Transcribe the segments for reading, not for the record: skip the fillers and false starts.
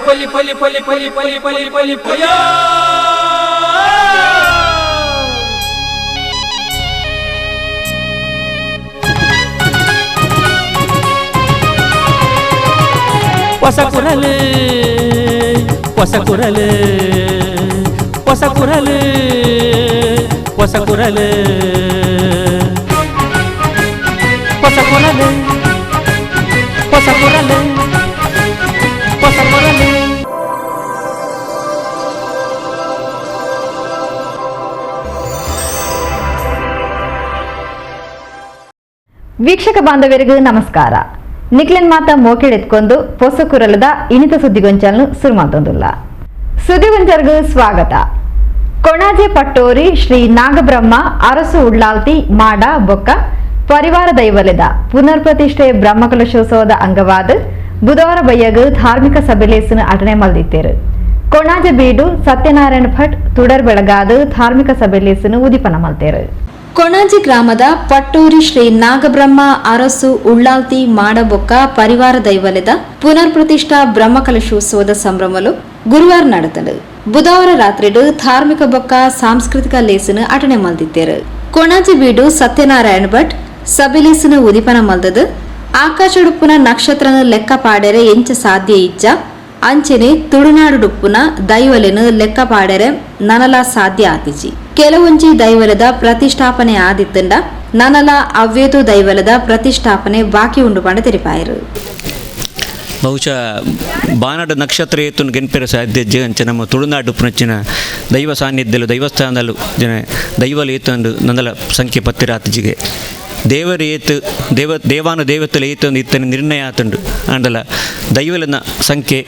ಪಲಿ ಪಲಿ ಪಲಿ ಪಲಿ ಪಲಿ ಪಲಿ ಪಲಿ ಪಯ. ಹೊಸ ಕುರಲು, ಹೊಸ ಕುರಲು, ಹೊಸ ಕುರಲು, ಹೊಸ ಕುರಲು, ಹೊಸ ಕುರಲು, ಹೊಸ ಕುರಲು, ಹೊಸ ಕುರಲು. ವೀಕ್ಷಕ ಬಾಂಧವರಿಗೂ ನಮಸ್ಕಾರ. ನಿಕ್ಲೆನ್ ಮಾತ ಮೋಕೆಡೆತ್ಕೊಂಡು ಪೊಸ ಕುರಲದ ಇನಿತ ಸುದ್ದಿಗೊಂಚಲ್ನು ಸುರು ಮಾತೊಂದುಲ್ಲ. ಸುದ್ದಿಗೊಂಚರ್ಗು ಸ್ವಾಗತ. ಕೊಣಾಜೆ ಪಟ್ಟೋರಿ ಶ್ರೀ ನಾಗಬ್ರಹ್ಮ ಅರಸು ಉಳ್ಳಾಲ್ತಿ ಮಾಡ ಬೊಕ್ಕ ಪರಿವಾರ ದೈವಲೆದ ಪುನರ್ ಪ್ರತಿಷ್ಠೆ ಬ್ರಹ್ಮಕಲಶೋತ್ಸವದ ಅಂಗವಾದ ಬುಧವಾರ ಬಯ್ಯಗ್ ಧಾರ್ಮಿಕ ಸಭೆಲೇಸನ ಅಟನೆ ಮಲ್ದಿತ್ತೇರು. ಕೊಣಾಜೆ ಬೀಡು ಸತ್ಯನಾರಾಯಣ ಭಟ್ ತುಡರ್ ಬೆಳಗಾದ ಧಾರ್ಮಿಕ ಸಭೆಲೇಸನ ಉದಿಪನ ಮಲ್ತೇರು. ಕೊಣಾಜಿ ಗ್ರಾಮದ ಪಟ್ಟೂರಿ ಶ್ರೀ ನಾಗಬ್ರಹ್ಮ ಅರಸು ಉಳ್ಳಾಲ್ತಿ ಮಾಡಬೊಕ್ಕ ಪರಿವಾರ ದೈವಲೆದ ಪುನರ್ ಪ್ರತಿಷ್ಠಾ ಬ್ರಹ್ಮಕಲಶೋತ್ಸವದ ಸಂಭ್ರಮಲು ಗುರುವಾರ ನಡೆತಂಡು. ಬುಧವಾರ ರಾತ್ರಿಡು ಧಾರ್ಮಿಕ ಬೊಕ್ಕ ಸಾಂಸ್ಕೃತಿಕ ಲೇಸನ ಅಟನೆ ಮಲ್ದಿತ್ತೇರು. ಕೊಣಾಜಿ ಬೀಡು ಸತ್ಯನಾರಾಯಣ ಭಟ್ ಸಭೆಲೇಸನ ಉದಿಪನ ಮಲ್ದದು ಆಕಾಶಡುಪ್ಪುನ ನಕ್ಷತ್ರನ ಲೆಕ್ಕ ಪಾಡೆರೆ ಎಂಚ ಸಾಧ್ಯ ಇಜ್ಜ ಅಂಚನೆ ತುಳುನಾಡುಡುಪ್ಪುನ ದೈವಲೆನು ಲೆಕ್ಕ ಪಾಡೆರೆ ನನಲ ಸಾಧ್ಯ ಆತಿಜಿ. ಕೆಲವೊಂಜಿ ದೈವಲದ ಪ್ರತಿಷ್ಠಾಪನೆ ಆದಿತ್ತಂಡ ನನಲ ಅವ್ವೇತು ದೈವಲದ ಪ್ರತಿಷ್ಠಾಪನೆ ಬಾಕಿ ಉಂಡು ಪಂಡ ತೆರಿಪಾಯರು. ಬಹುಶಃ ಬಾನಾಡು ನಕ್ಷತ್ರ ಏತುನ್ ಗೆನ್ಪೆರ ಸಾಧ್ಯ ಅಂಚ ನಮ್ಮ ತುಳುನಾಡು ಪುನಚ್ಚಿನ ದೈವ ಸಾನ್ನಿಧ್ಯಲು ದೈವಸ್ಥಾನಲು ಜನ ದೈವಲು ಏತೊಂದು ನಂದಲ ಸಂಖ್ಯೆ ಪತ್ತಿರಾತಿಜಿಗೆ ದೇವರು ಏತು ದೇವ ದೇವಾನು ದೇವತೆಲು ಏತೊಂದು ಇತ್ತನ ನಿರ್ಣಯ ಆತುಂಡು. ಆಂಡಲ ದೈವಲನ ಸಂಖ್ಯೆ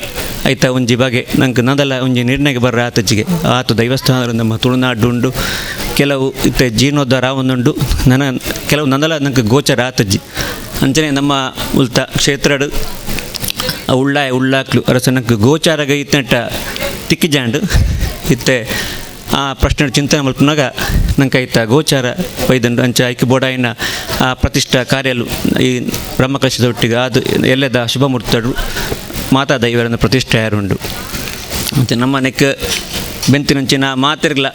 ಐತ ಒಂಜಿ ಬಗೆ ನಂಗೆ ನಂದಲ ಒಂಜಿ ನಿರ್ಣಯಕ್ಕೆ ಬರ್ರ ಆತಜಿಗೆ ಆತು ದೈವಸ್ಥಾನಲು ನಮ್ಮ ತುಳುನಾಡು ಉಂಡು. ಕೆಲವು ಇತ್ತೆ ಜೀರ್ಣೋದ್ಧಾರ ಒಂದುಂಡು ನನ್ನ ಕೆಲವು ನಂದಲ ನಂಗೆ ಗೋಚರ ಆತಜ್ಜಿ. ಅಂಚನೆ ನಮ್ಮ ಉಲ್ತ ಕ್ಷೇತ್ರಡು ಉಳ್ಳಾಯ ಉಳ್ಳಾಕ್ಲು ಅರಸನಕ್ಕೆ ಗೋಚಾರಗ ಇತ್ತಂಟ ತಿಕ್ಕಿಜಾಂಡು ಇತ್ತೆ ಆ ಪ್ರಶ್ನೆ ಚಿಂತನೆ ಮಲ್ಪುನಾಗ ನಂಗೆ ಐತ ಗೋಚಾರ ಬೈದಂಡು. ಅಂಚ ಐಕ್ ಬೋಡಾಯಿನ ಆ ಪ್ರತಿಷ್ಠಾ ಕಾರ್ಯಲು ಈ ಬ್ರಹ್ಮಕಲಶದೊಟ್ಟಿಗೆ ಅದು ಎಲ್ಲದ ಶುಭ ಮುಹೂರ್ತಡು ಮಾತಾ ದೈವರನ್ನು ಪ್ರತಿಷ್ಠೆ ಯಾರುಂಡು ಮತ್ತು ನಮ್ಮ ನೆಕ್ ಬೆಂತಿನಂಚಿನ ಮಾತಿರ್ಲ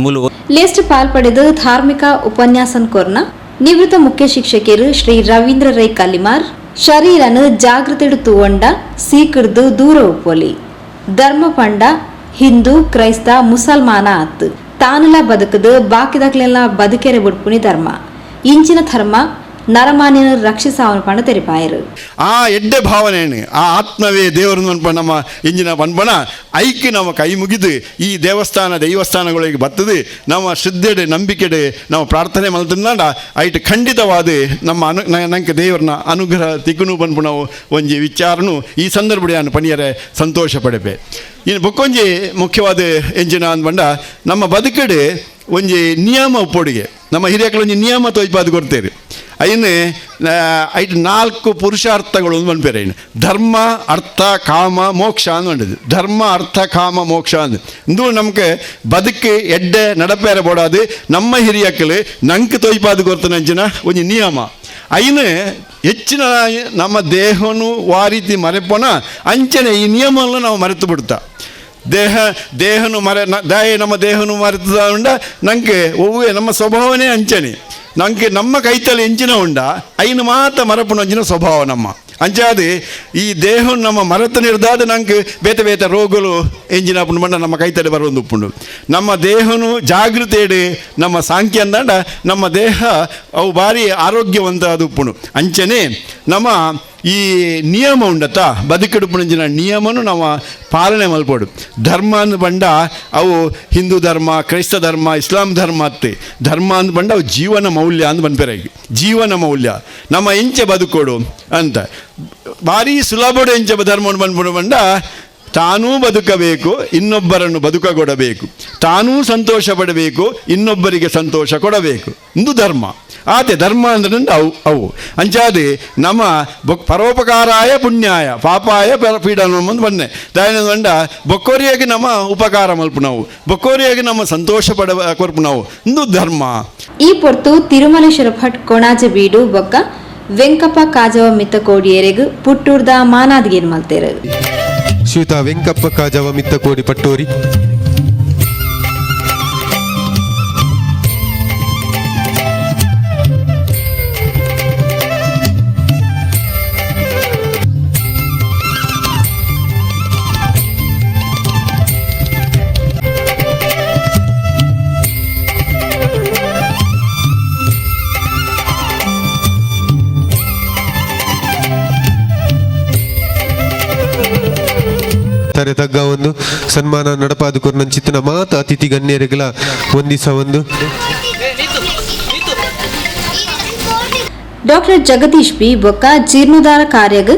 ಮೂಲು. ಲೇಸ್ಟ್ ಪಾಲ್ಪಡೆದು ಧಾರ್ಮಿಕ ಉಪನ್ಯಾಸನ್ ಕೊರ್ನ ನಿವೃತ್ತ ಮುಖ್ಯ ಶಿಕ್ಷಕಿಯರು ಶ್ರೀ ರವೀಂದ್ರ ರೈ ಕಲಿಮಾರ್ ಶರೀರನು ಜಾಗೃತಿಡು ತೂವಂಡ ಸೀಕಿಡ್ದು ದೂರ ಉಪ್ಪೊಲಿ. ಧರ್ಮ ಪಂಡ ಹಿಂದೂ ಕ್ರೈಸ್ತ ಮುಸಲ್ಮಾನ ಆತ್ ತಾನುಲ ಬದುಕದು ಬಾಕಿದಾಗ್ಲೆಲ್ಲ ಬದುಕೆರೆ ಬುಡ್ಪುನಿ ಧರ್ಮ. ಇಂಚಿನ ಧರ್ಮ ನರಮಾನ್ಯನ ರಕ್ಷಿಸಾವನು ಪಂಡ ತೆರಿಪಾಯರು. ಆ ಎಡ್ಡೆ ಭಾವನೆಯನ್ನು ಆ ಆತ್ಮವೇ ದೇವರನ್ನು ಅನ್ಪ ನಮ್ಮ ಇಂಜಿನ ಪನ್ಪಣ ಐಕ್ಕೆ ನಮ್ಮ ಕೈ ಮುಗಿದು ಈ ದೇವಸ್ಥಾನ ದೈವಸ್ಥಾನಗಳಿಗೆ ಬರ್ತದೆ. ನಮ್ಮ ಶ್ರದ್ಧೆಡೆ ನಂಬಿಕೆಡೆ ನಾವು ಪ್ರಾರ್ಥನೆ ಮಲ್ತಂದಾಂಡ ಐಟ್ ಖಂಡಿತವಾದ ನಮ್ಮ ಅನು ನಂಗೆ ದೇವರನ್ನ ಅನುಗ್ರಹ ತಿಕ್ಕುನು ಪನ್ಪು ನಾವು ಒಂಜಿ ವಿಚಾರನು ಈ ಸಂದರ್ಭ ಪಣಿಯರೆ ಸಂತೋಷ ಪಡೆಪೆ. ಇನ್ನು ಬೊಕ್ಕೊಂಜಿ ಮುಖ್ಯವಾದ ಎಂಜಿನ ಅಂದ್ಬಂಡ ನಮ್ಮ ಬದುಕಡೆ ಒಂಜಿ ನಿಯಮ ಉಪ್ಪೊಡಿಗೆ ನಮ್ಮ ಹಿರಿಯಕ್ಳು ಒಂಜಿ ನಿಯಮ ತೋಯ್ಪಾದು ಕೊಡ್ತೇವೆ. ಐನು ಐಟ್ 4 ಪುರುಷಾರ್ಥಗಳು ಒಂದು ಪನ್ಪೇರು. ಐನು ಧರ್ಮ ಅರ್ಥ ಕಾಮ ಮೋಕ್ಷ ಅಂದ್. ಧರ್ಮ ಅರ್ಥ ಕಾಮ ಮೋಕ್ಷ ಅಂದ್ ಇಂದು ನಮ್ಗೆ ಬದುಕು ಎಡ್ಡೆ ನಡಪೇರ ಬೋಡಾದು ನಮ್ಮ ಹಿರಿಯಕ್ಳು ನಂಗೆ ತೊಯ್ಪಾದು ಕೊಡ್ತಾನಂಚಿನ ಒಂಜಿ ನಿಯಮ. ಐನು ಹೆಚ್ಚಿನ ನಮ್ಮ ದೇಹನು ವಾ ರೀತಿ ಮರೆಪೋಣ ಅಂಚನೆ ಈ ನಿಯಮವನ್ನು ನಾವು ಮರೆತು ಬಿಡ್ತಾ ದೇಹನು ಮರೆ ದಾಯ ನಮ್ಮ ದೇಹನು ಮರೆತದ ಉಂಡ ನಂಗೆ ಒವ್ವೆ ನಮ್ಮ ಸ್ವಭಾವನೇ ಅಂಚನೆ ನಂಗೆ ನಮ್ಮ ಕೈತಲ್ಲಿ ಎಂಚಿನ ಉಂಡ ಐನು ಮಾತ ಮರಪುನ ಅಂಚಿನ ಸ್ವಭಾವ ನಮ್ಮ ಅಂಚಾದೆ ಈ ದೇಹ ನಮ್ಮ ಮರೆತ ನಿರ್ದಾದ ನಂಗೆ ಬೇತೆ ಬೇತೆ ರೋಗಗಳು ಎಂಜಿನ ಬಂಡ ನಮ್ಮ ಕೈತಲ್ಲಿ ಬರುವಂದು ಉಪ್ಪುಂಡು. ನಮ್ಮ ದೇಹನು ಜಾಗೃತಿ ನಮ್ಮ ಸಾಂಖ್ಯ ಅಂದಾಂಡ ನಮ್ಮ ದೇಹ ಅವು ಭಾರಿ ಆರೋಗ್ಯವಂತ ಅದು ಉಪ್ಪುಂಡು. ಅಂಚನೆ ನಮ್ಮ ಈ ನಿಯಮ ಉಂಡತ್ತ ಬದುಕಿಡುಪುಣಂಚಿನ ನಿಯಮನು ನಮ್ಮ ಪಾಲನೆ ಮಲ್ಪೋಡು. ಧರ್ಮ ಅಂದ್ ಬಂಡ ಅವು ಹಿಂದೂ ಧರ್ಮ ಕ್ರೈಸ್ತ ಧರ್ಮ ಇಸ್ಲಾಂ ಧರ್ಮ ಅತ್ತೆ ಧರ್ಮ ಅಂದ್ ಬಂಡ ಅವು ಜೀವನ ಮೌಲ್ಯ ಅಂದ್ ಬಂದ್ಪೆರಾಗಿ ಜೀವನ ಮೌಲ್ಯ ನಮ್ಮ ಎಂಚೆ ಬದುಕೋಡು ಅಂತ ಭಾರಿ ಸುಲಭಡು ಎಂಚೆ ಧರ್ಮವನ್ನು ಬಂದ್ಬಿಡು ಬಂಡ ತಾನೂ ಬದುಕಬೇಕು ಇನ್ನೊಬ್ಬರನ್ನು ಬದುಕಗೊಡಬೇಕು, ತಾನೂ ಸಂತೋಷ ಪಡಬೇಕು ಇನ್ನೊಬ್ಬರಿಗೆ ಸಂತೋಷ ಕೊಡಬೇಕು ಇಂದು ಧರ್ಮ. ಆತೆ ಧರ್ಮ ಅಂದ್ರೆ ಅವು ಅವು ಅಂಚಾದೆ ನಮ್ಮ ಪರೋಪಕಾರಾಯ ಪುಣ್ಯಾಯ ಪಾಪಾಯ ಪೀಡನ ಒಂದು ಬನ್ನೆ ದಾಯನ ಬಂಡ ಬೊಕ್ಕೋರಿಯಾಗಿ ನಮ್ಮ ಉಪಕಾರ ಮಲ್ಪು ನಾವು ಬೊಕ್ಕೋರಿಯಾಗಿ ನಮ್ಮ ಸಂತೋಷ ಪಡ ಕೊರ್ಪು ನಾವು ಇಂದು ಧರ್ಮ. ಈ ಪೊರ್ತು ತಿರುಮಲೇಶ್ವರ ಭಟ್ ಕೊಣಾಜೆ ಬೀಡು ಬೊಕ್ಕ ವೆಂಕಪ್ಪ ಕಾಜವ ಮಿತ್ತ ಕೋಡಿಯರೆಗ್ ಪುಟ್ಟೂರ್ದ ಮಾನಾದಿಗೇನ್ ಮಲ್ತೇರು. ಶ್ರೀಯುತ ವೆಂಕಪ್ಪ ಕಾಜವ ಮಿತ್ತಕೋಡಿ ಪಟ್ಟೋರಿ. ತರೆ ತಗ್ಗ ಒಂದು ಸನ್ಮಾನ ನಡಪಾದ ಕೊರ್ನಂಚಿತ್ತಿನ ಮಾತ ಅತಿಥಿ ಗಣ್ಯರಿಗಳ ಒಂದಿಸ ಒಂದು. ಡಾಕ್ಟರ್ ಜಗದೀಶ್ ಬಿ ಬೊಕ್ಕ ಜೀರ್ಣೋದ್ಧಾರ ಕಾರ್ಯಗ್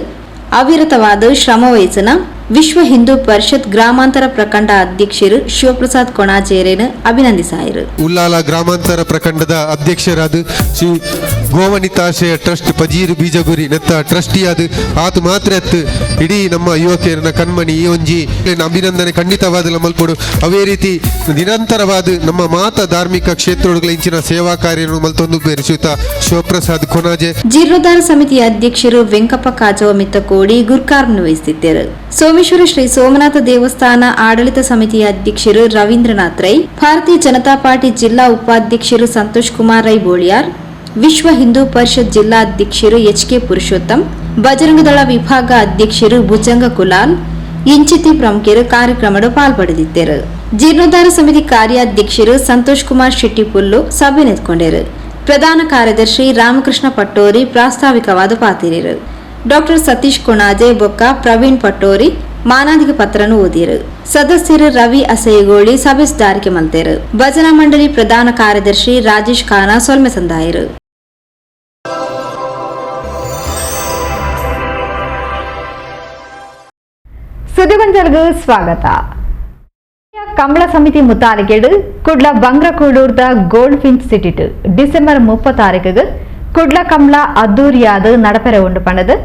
ಅವಿರತವಾದ ಶ್ರಮ ವಹಿಸನ ವಿಶ್ವ ಹಿಂದೂ ಪರಿಷತ್ ಗ್ರಾಮಾಂತರ ಪ್ರಖಂಡ ಅಧ್ಯಕ್ಷರು ಶಿವಪ್ರಸಾದ್ ಕೊಣಾಜೇರೇನು ಅಭಿನಂದಿಸಾಯಿರು. ಉಲ್ಲಾಲ ಗ್ರಾಮಾಂತರ ಪ್ರಖಂಡದ ಅಧ್ಯಕ್ಷರಾದ ಶ್ರೀ ಗೋವನಿತಾಶ್ರಯ ಟ್ರಸ್ಟ್ ಪಜೀರು ಬೀಜಗುರಿ ನೆತ್ತ ಟ್ರಸ್ಟಿಯಾದ ಆತು ಮಾತ್ರ ಅತ್ತು ಇಡೀ ನಮ್ಮ ಯುವಕಿಯರನ್ನ ಕಣ್ಮಣಿ ಈ ಒಂಜಿ ಅಭಿನಂದನೆ ಖಂಡಿತವಾದ ಮಲ್ಪೊಡು. ಅವೇ ರೀತಿ ನಿರಂತರವಾದ ನಮ್ಮ ಮಾತ ಧಾರ್ಮಿಕ ಕ್ಷೇತ್ರಗಳ ಇಂಚಿನ ಸೇವಾ ಕಾರ್ಯವನ್ನು ಮಲ್ತೊಂದು ಬೇರೆ ಶ್ರೀಯುತ ಶಿವಪ್ರಸಾದ್ ಕೊನಾಜೆ. ಜೀರ್ಣೋದ್ಧಾರ ಸಮಿತಿಯ ಅಧ್ಯಕ್ಷರು ವೆಂಕಪ್ಪ ಕಾಜವ ಮಿತ್ತಕೋಡಿ ಗುರ್ಕಾರ್ಮನ್ನು ವಹಿಸುತ್ತಿದ್ದರು. ಸೋಮೇಶ್ವರ ಶ್ರೀ ಸೋಮನಾಥ ದೇವಸ್ಥಾನ ಆಡಳಿತ ಸಮಿತಿಯ ಅಧ್ಯಕ್ಷರು ರವೀಂದ್ರನಾಥ್ ರೈ, ಭಾರತೀಯ ಜನತಾ ಪಾರ್ಟಿ ಜಿಲ್ಲಾ ಉಪಾಧ್ಯಕ್ಷರು ಸಂತೋಷ್ ಕುಮಾರ್ ರೈ ಬೋಳಿಯಾರ್, ವಿಶ್ವ ಹಿಂದೂ ಪರಿಷತ್ ಜಿಲ್ಲಾ ಅಧ್ಯಕ್ಷರು ಎಚ್ ಕೆ ಪುರುಷೋತ್ತಮ್, ಬಜರಂಗದಳ ವಿಭಾಗ ಅಧ್ಯಕ್ಷರು ಭುಜಂಗ ಕುಲಾಲ್ ಇಂಚಿತಿ ಪ್ರಮುಖರು ಕಾರ್ಯಕ್ರಮದ ಪಾಲ್ಪಡೆದಿದ್ದರು. ಜೀರ್ಣೋದ್ಧಾರ ಸಮಿತಿ ಕಾರ್ಯಾಧ್ಯಕ್ಷರು ಸಂತೋಷ್ ಕುಮಾರ್ ಶೆಟ್ಟಿ ಪುಲ್ಲು ಸಭೆ ನಿಂತ್ಕೊಂಡರು. ಪ್ರಧಾನ ಕಾರ್ಯದರ್ಶಿ ರಾಮಕೃಷ್ಣ ಪಟ್ಟೋರಿ ಪ್ರಾಸ್ತಾವಿಕವಾದ ಪಾತಿರಿರು. ಡಾಕ್ಟರ್ ಸತೀಶ್ ಕೊಣಾಜೆ ಬೊಕ್ಕ ಪ್ರವೀಣ್ ಪಟ್ಟೋರಿ ಮಾನಾದಿಕ ಪತ್ರನು ಓದಿರು. ಸದಸ್ಯರು ರವಿ ಅಸೈಗೋಳಿ ಸಭೆ ಸುಧಾರಿಕೆ ಮಲ್ತೇರು. ಭಜನಾ ಮಂಡಳಿ ಪ್ರಧಾನ ಕಾರ್ಯದರ್ಶಿ ರಾಜೇಶ್ ಖಾನಾ ಸೊಲ್ಮೆ ಸಂದಾಯರು. ಸುದ್ದಿಗೊಂಜಲ್ಗೂ ಸ್ವಾಗತ. ಕಂಬಳ ಸಮಿತಿ ಮುತಾಲಿಕೆಡು ಕುಡ್ಲ ಬಂಗ್ರಕೂಡೂರ್ದ ಗೋಲ್ಡ್ ಫಿಂಚ್ ಸಿಟಿಟು ಡಿಸೆಂಬರ್ 30 ತಾರೀಕಿಗೆ ಕುಡ್ಲ ಕಂಬಳ ಅದ್ದೂರಿಯಾದ நடப்பெற உண்டு பண்ணது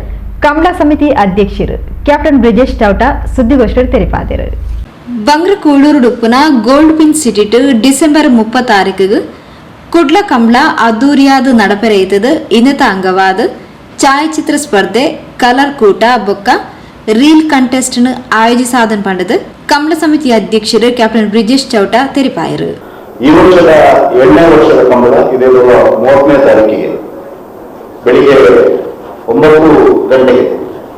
ಕಂಬಳ ಸಮಿತಿ ಅಧ್ಯಕ್ಷರು ಕ್ಯಾಪ್ಟನ್ ಬ್ರಿಜೇಶ್ ಚೌಟ ಸುದ್ದಿಗೋಷ್ಠಿ தெரிவித்தார். ಬಂಗ್ರಕೂಡೂರುಡುಪ್ಪುನ ಗೋಲ್ಡ್ ಪಿನ್ ಸಿಟಿಟು ಡಿಸೆಂಬರ್ 30 ತಾರೀಕಿಗೆ ಕುಡ್ಲ ಕಂಬಳ ಅದ್ದೂರಿಯಾದ நடப்பெற ಇತ್ತದು. ಇನ್ನತ ಅಂಗವಾದ ಛಾಯಾಚಿತ್ರ ಸ್ಪರ್ಧೆ, ಕಲರ್ ಕೂಟ ಬೊಕ್ಕ ರೀಲ್ ಕಂಟೆಸ್ಟ್ ಆಯೋಜಿಸಾದನ್ ಪಂಡದು ಕಂಬಳ ಸಮಿತಿ ಅಧ್ಯಕ್ಷರು ಕ್ಯಾಪ್ಟನ್ ಬ್ರಿಜೇಶ್ ಚೌಟ ತೆರಿಪಾಯರು. ಈ ವರ್ಷದ 7ನೇ ವರ್ಷದ ಕಂಬಳ ಇದೇ ಬರುವ 30ನೇ ತಾರೀಕಿಗೆ ಬೆಳಿಗ್ಗೆ 9 ಗಂಟೆಗೆ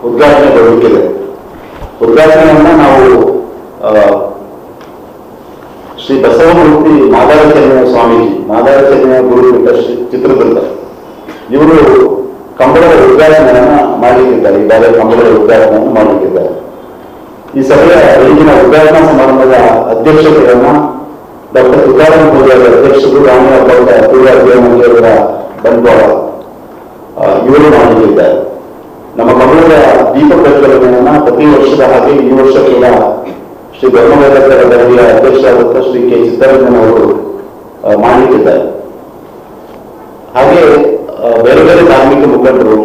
ಉದ್ಘಾಟನೆಗೊಳ್ಳಲಿಕ್ಕಿದೆ. ಉದ್ಘಾಟನೆಯನ್ನು ನಾವು ಶ್ರೀ ಬಸವಮೂರ್ತಿ ಮಾದಾರಚನ್ಯ ಸ್ವಾಮೀಜಿ, ಮಾದಾರಚನ್ಯ ಗುರುಪೀಠ ಚಿತ್ರದುರ್ಗ, ಇವರು ಕಂಬಳದ ಉದ್ಘಾಟನೆಯನ್ನು ಮಾಡಲಿಕ್ಕಿದ್ದಾರೆ. ಈಗಾಗಲೇ ಕಂಬಳದ ಉದ್ಘಾಟನೆಯನ್ನು ಮಾಡಲಿಕ್ಕಿದ್ದಾರೆ. ಈ ಸಭೆಯ ಬೆಳಗಿನ ಉದ್ಘಾಟನಾ ಸಮಾರಂಭದ ಅಧ್ಯಕ್ಷತೆಯನ್ನ ಡಾಕ್ಟರ್ ತುಕಾರಾಮ್ ಪೂಜಾರಿ ಅಧ್ಯಕ್ಷರು, ರಾಣಿ ಹಬ್ಬದ ಪೂರ್ವ ಅಧ್ಯಯನ ಬಂಟ್ವಾಳ ಇವರು ಮಾಡಲಿದ್ದಾರೆ. ನಮ್ಮ ಕಂಬಳದ ದೀಪ ಪ್ರಜ್ವಲನೆಯನ್ನ ಪ್ರತಿ ವರ್ಷದ ಹಾಗೆ ಈ ವರ್ಷ ಕೂಡ ಶ್ರೀ ಬ್ರಹ್ಮವೇದರ ದರ್ಗಿಯ ಅಧ್ಯಕ್ಷರಾದಂತಹ ಶ್ರೀ ಕೆ ಚಿತ್ತರಂಜನ್ ಅವರು ಮಾಡಲಿಕ್ಕಿದ್ದಾರೆ. ಹಾಗೆ ಬೇರೆ ಬೇರೆ ಧಾರ್ಮಿಕ ಮುಖಂಡರು,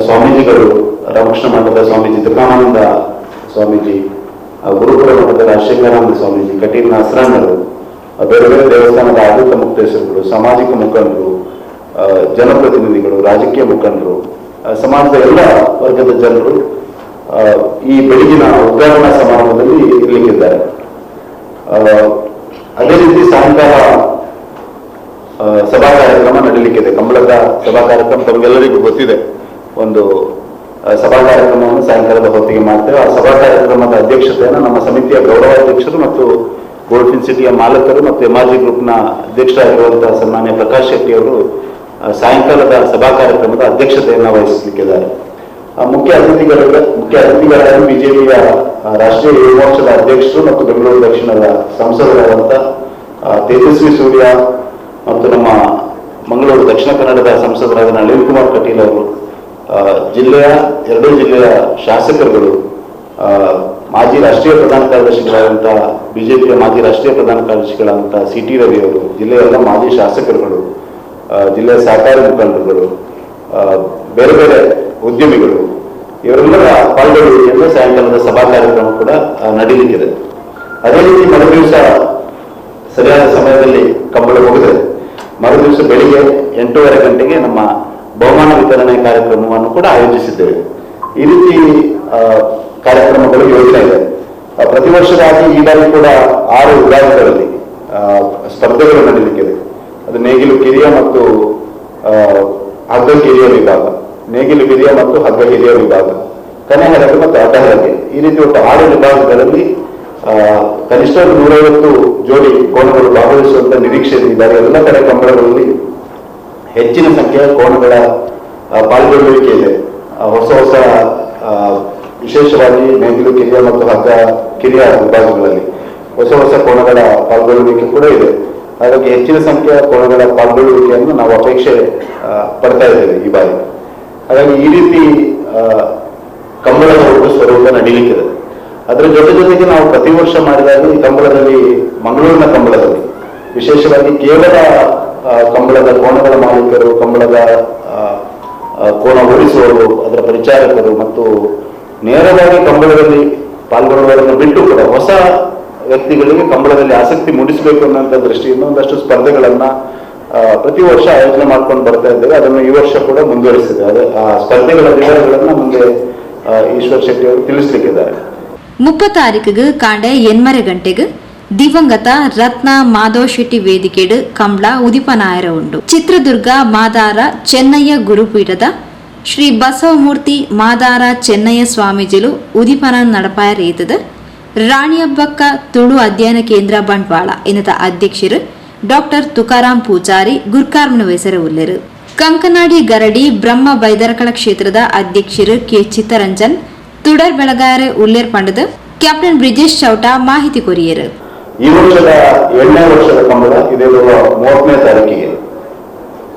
ಸ್ವಾಮೀಜಿಗಳು, ರಾಮಕೃಷ್ಣ ಮಠದ ಸ್ವಾಮೀಜಿ ತುಕಾನಂದ ಸ್ವಾಮೀಜಿ, ಗುರುಪುರ ಮಠದ ರಾಜಶೇಖರಾನಂದ ಸ್ವಾಮೀಜಿ, ಕಟೀಲ್ ನಾಸರಾನರು, ಬೇರೆ ಬೇರೆ ದೇವಸ್ಥಾನದ ಆಡಳಿತ ಮುಕ್ತೇಶ್ವರರು, ಸಾಮಾಜಿಕ ಮುಖಂಡರು, ಜನಪ್ರತಿನಿಧಿಗಳು, ರಾಜಕೀಯ ಮುಖಂಡರು, ಸಮಾಜದ ಎಲ್ಲ ವರ್ಗದ ಜನರು ಈ ಬೆಳಗಿನ ಉದ್ಘಾಟನಾ ಸಮಾರಂಭದಲ್ಲಿ ಇರಲಿಕ್ಕಿದ್ದಾರೆ. ಅದೇ ರೀತಿ ಸಾಯಂಕಾಲ ಸಭಾ ಕಾರ್ಯಕ್ರಮ ನಡೀಲಿಕ್ಕಿದೆ. ಕಂಬಳದ ಸಭಾ ಕಾರ್ಯಕ್ರಮ ತಮಗೆಲ್ಲರಿಗೂ ಗೊತ್ತಿದೆ. ಒಂದು ಸಭಾ ಕಾರ್ಯಕ್ರಮವನ್ನು ಸಾಯಂಕಾಲದ ಹೊತ್ತಿಗೆ ಮಾಡ್ತೇವೆ. ಆ ಸಭಾ ಕಾರ್ಯಕ್ರಮದ ಅಧ್ಯಕ್ಷತೆಯನ್ನು ನಮ್ಮ ಸಮಿತಿಯ ಗೌರವಾಧ್ಯಕ್ಷರು ಮತ್ತು ಗೋಲ್ಡ್ ಸಿಟಿಯ ಮಾಲಕರು ಮತ್ತು ಎಂಆರ್ಜಿ ಗ್ರೂಪ್ನ ಅಧ್ಯಕ್ಷರಾಗಿರುವಂತಹ ಸನ್ಮಾನ್ಯ ಪ್ರಕಾಶ್ ಶೆಟ್ಟಿ ಅವರು ಸಾಯಂಕಾಲದ ಸಭಾ ಕಾರ್ಯಕ್ರಮದ ಅಧ್ಯಕ್ಷತೆಯನ್ನು ವಹಿಸಲಿಕ್ಕಿದ್ದಾರೆ. ಮುಖ್ಯ ಅತಿಥಿಗಳಾಗಿ ಬಿಜೆಪಿಯ ರಾಷ್ಟ್ರೀಯ ಯುವ ಮೋರ್ಚಾದ ಅಧ್ಯಕ್ಷರು ಮತ್ತು ಬೆಂಗಳೂರು ದಕ್ಷಿಣದ ಸಂಸದರಾದಂತಹ ತೇಜಸ್ವಿ ಸೂರ್ಯ ಮತ್ತು ನಮ್ಮ ಮಂಗಳೂರು ದಕ್ಷಿಣ ಕನ್ನಡದ ಸಂಸದರಾದ ನಳಿನ್ ಕುಮಾರ್ ಕಟೀಲ್ ಅವರು, ಜಿಲ್ಲೆಯ ಎರಡೂ ಜಿಲ್ಲೆಯ ಶಾಸಕರುಗಳು, ಮಾಜಿ ರಾಷ್ಟ್ರೀಯ ಪ್ರಧಾನ ಕಾರ್ಯದರ್ಶಿಗಳಾದಂತಹ ಬಿಜೆಪಿಯ ಮಾಜಿ ರಾಷ್ಟ್ರೀಯ ಪ್ರಧಾನ ಕಾರ್ಯದರ್ಶಿಗಳಾದಂತಹ ಸಿ ಟಿ ರವಿ ಅವರು, ಜಿಲ್ಲೆಯ ಎಲ್ಲ ಮಾಜಿ ಶಾಸಕರುಗಳು, ಜಿಲ್ಲೆಯ ಸಹಕಾರಿ ಮುಖಂಡರುಗಳು, ಬೇರೆ ಬೇರೆ ಉದ್ಯಮಿಗಳು, ಇವರೆಲ್ಲರ ಪಾಲ್ಗೊಳ್ಳುವಿಕೆಯಿಂದ ಸಾಯಂಕಾಲದ ಸಭಾ ಕಾರ್ಯಕ್ರಮ ಕೂಡ ನಡೀಲಿಕ್ಕಿದೆ. ಅದೇ ರೀತಿ ಮರುದಿವಸ ಸರಿಯಾದ ಸಮಯದಲ್ಲಿ ಕಂಬಳ ಮುಗಿದರೆ ಮರುದಿವಸ ಬೆಳಿಗ್ಗೆ 8:30 ಗಂಟೆಗೆ ನಮ್ಮ ಬಹುಮಾನ ವಿತರಣೆ ಕಾರ್ಯಕ್ರಮವನ್ನು ಕೂಡ ಆಯೋಜಿಸಿದ್ದೇವೆ. ಈ ರೀತಿ ಕಾರ್ಯಕ್ರಮಗಳು ಯೋಜನೆ ಇದೆ. ಪ್ರತಿ ವರ್ಷದ ಹಾಗೆ ಈ ಬಾರಿ ಕೂಡ 6 ವಿಭಾಗಗಳಲ್ಲಿ ಸ್ಪರ್ಧೆಗಳು ನಡೀಲಿಕ್ಕಿದೆ. ಅದು ನೇಗಿಲು ಕಿರಿಯ ಮತ್ತು ಹಗ್ಗ ಕಿರಿಯ ವಿಭಾಗ, ನೇಗಿಲು ಹಿರಿಯ ಮತ್ತು ಹಗ್ಗ ಹಿರಿಯ ವಿಭಾಗ, ಕನೆ ಹರಕೆ ಮತ್ತು ಅಡ್ಡ ಹರಕೆ, ಈ ರೀತಿ ಒಟ್ಟು 6 ವಿಭಾಗಗಳಲ್ಲಿ ಕನಿಷ್ಠ 150 ಜೋಡಿ ಕೋಣಗಳು ಭಾಗವಹಿಸುವಂತ ನಿರೀಕ್ಷೆ ಇದೆ. ಈ ಬಾರಿ ಎಲ್ಲ ಕಡೆ ಕಂಬಳಗಳಲ್ಲಿ ಹೆಚ್ಚಿನ ಸಂಖ್ಯೆಯ ಕೋಣಗಳ ಪಾಲ್ಗೊಳ್ಳುವಿಕೆ ಇದೆ. ಹೊಸ ಹೊಸ ವಿಶೇಷವಾಗಿ ನೇಗಿಲು ಕಿರಿಯ ಮತ್ತು ಹಗ್ಗ ಕಿರಿಯ ವಿಭಾಗಗಳಲ್ಲಿ ಹೊಸ ಹೊಸ ಕೋಣಗಳ ಪಾಲ್ಗೊಳ್ಳುವಿಕೆ ಕೂಡ ಇದೆ. ಹಾಗಾಗಿ ಹೆಚ್ಚಿನ ಸಂಖ್ಯೆಯ ಕೋಣಗಳ ಪಾಲ್ಗೊಳ್ಳುವಿಕೆಯನ್ನು ನಾವು ಅಪೇಕ್ಷೆ ಪಡ್ತಾ ಇದ್ದೇವೆ ಈ ಬಾರಿ. ಹಾಗಾಗಿ ಈ ರೀತಿ ಕಂಬಳದ ಒಂದು ಸ್ವರೂಪ ನಡೀಲಿಕ್ಕಿದೆ. ಅದರ ಜೊತೆ ಜೊತೆಗೆ ನಾವು ಪ್ರತಿ ವರ್ಷ ಮಾಡಿದಾಗ ಈ ಕಂಬಳದಲ್ಲಿ, ಮಂಗಳೂರಿನ ಕಂಬಳದಲ್ಲಿ ವಿಶೇಷವಾಗಿ ಕೇವಲ ಕಂಬಳದ ಕೋಣಗಳ ಮಾಲೀಕರು, ಕಂಬಳದ ಕೋಣ ಓಡಿಸುವವರು, ಅದರ ಪರಿಚಾರಕರು ಮತ್ತು ನೇರವಾಗಿ ಕಂಬಳದಲ್ಲಿ ಪಾಲ್ಗೊಳ್ಳುವವರನ್ನು ಬಿಟ್ಟು ಕೂಡ ಹೊಸ ವ್ಯಕ್ತಿಗಳಿಗೆ ಕಂಬಳದಲ್ಲಿ ಆಸಕ್ತಿ ಮೂಡಿಸಬೇಕು ಅನ್ನೋಂಥ ದೃಷ್ಟಿಯಿಂದ ಒಂದಷ್ಟು ಸ್ಪರ್ಧೆಗಳನ್ನ ಪ್ರತಿ ವರ್ಷ ಆಯೋಜನೆ ಮಾಡ್ಕೊಂಡು ಬರ್ತಾ ಇದ್ದೇವೆ. ಅದನ್ನು ಈ ವರ್ಷ ಕೂಡ ಮುಂದುವರಿಸಿದೆ. ಅದೇ ಆ ಸ್ಪರ್ಧೆಗಳ ವಿವರಗಳನ್ನ ಮುಂದೆ ಈಶ್ವರ್ ಶೆಟ್ಟಿ ಅವರು ತಿಳಿಸ್ಲಿಕ್ಕಿದ್ದಾರೆ. 30 ತಾರೀಕಿಗೆ ಕಾಂಡೆ 8 ಗಂಟೆಗೆ ದಿವಂಗತ ರತ್ನ ಮಾಧವ ಶೆಟ್ಟಿ ವೇದಿಕೆಡು ಕಂಬಳ ಉದಿಪನಾಯರ ಉಂಡು. ಚಿತ್ರದುರ್ಗ ಮಾದಾರ ಚೆನ್ನಯ್ಯ ಗುರುಪೀಠದ ಶ್ರೀ ಬಸವಮೂರ್ತಿ ಮಾದಾರ ಚೆನ್ನಯ್ಯ ಸ್ವಾಮೀಜಿಲು ಉದಿಪನ ನಡಪಾಯ ರೀತದ ರಾಣಿಯಬ್ಬಕ್ಕ ತುಳು ಅಧ್ಯಯನ ಕೇಂದ್ರ ಬಂಟ್ವಾಳ ಎನ್ನತ ಅಧ್ಯಕ್ಷರು ಡಾಕ್ಟರ್ ತುಕಾರಾಂ ಪೂಜಾರಿ ಗುರ್ಕಾರ್ಮನ ಹೆಸರು ಉಲ್ಲೆರು. ಕಂಕನಾಡಿ ಗರಡಿ ಬ್ರಹ್ಮ ಬೈದರಕಳ ಕ್ಷೇತ್ರದ ಅಧ್ಯಕ್ಷರು ಕೆ ಚಿತ್ತರಂಜನ್ ತುಡರ್ ಬೆಳಗಾರೆ ಉಲ್ಲೇರ್ ಪಂಡದ ಕ್ಯಾಪ್ಟನ್ ಬ್ರಿಜೇಶ್ ಚೌಟ ಮಾಹಿತಿ ಕೊರಿಯರು. ಈ ವರ್ಷದ 7ನೇ ವರ್ಷದ ಕಂಬಳ ಇದೇ ಬರುವ 30ನೇ ತಾರೀಕಿಗೆ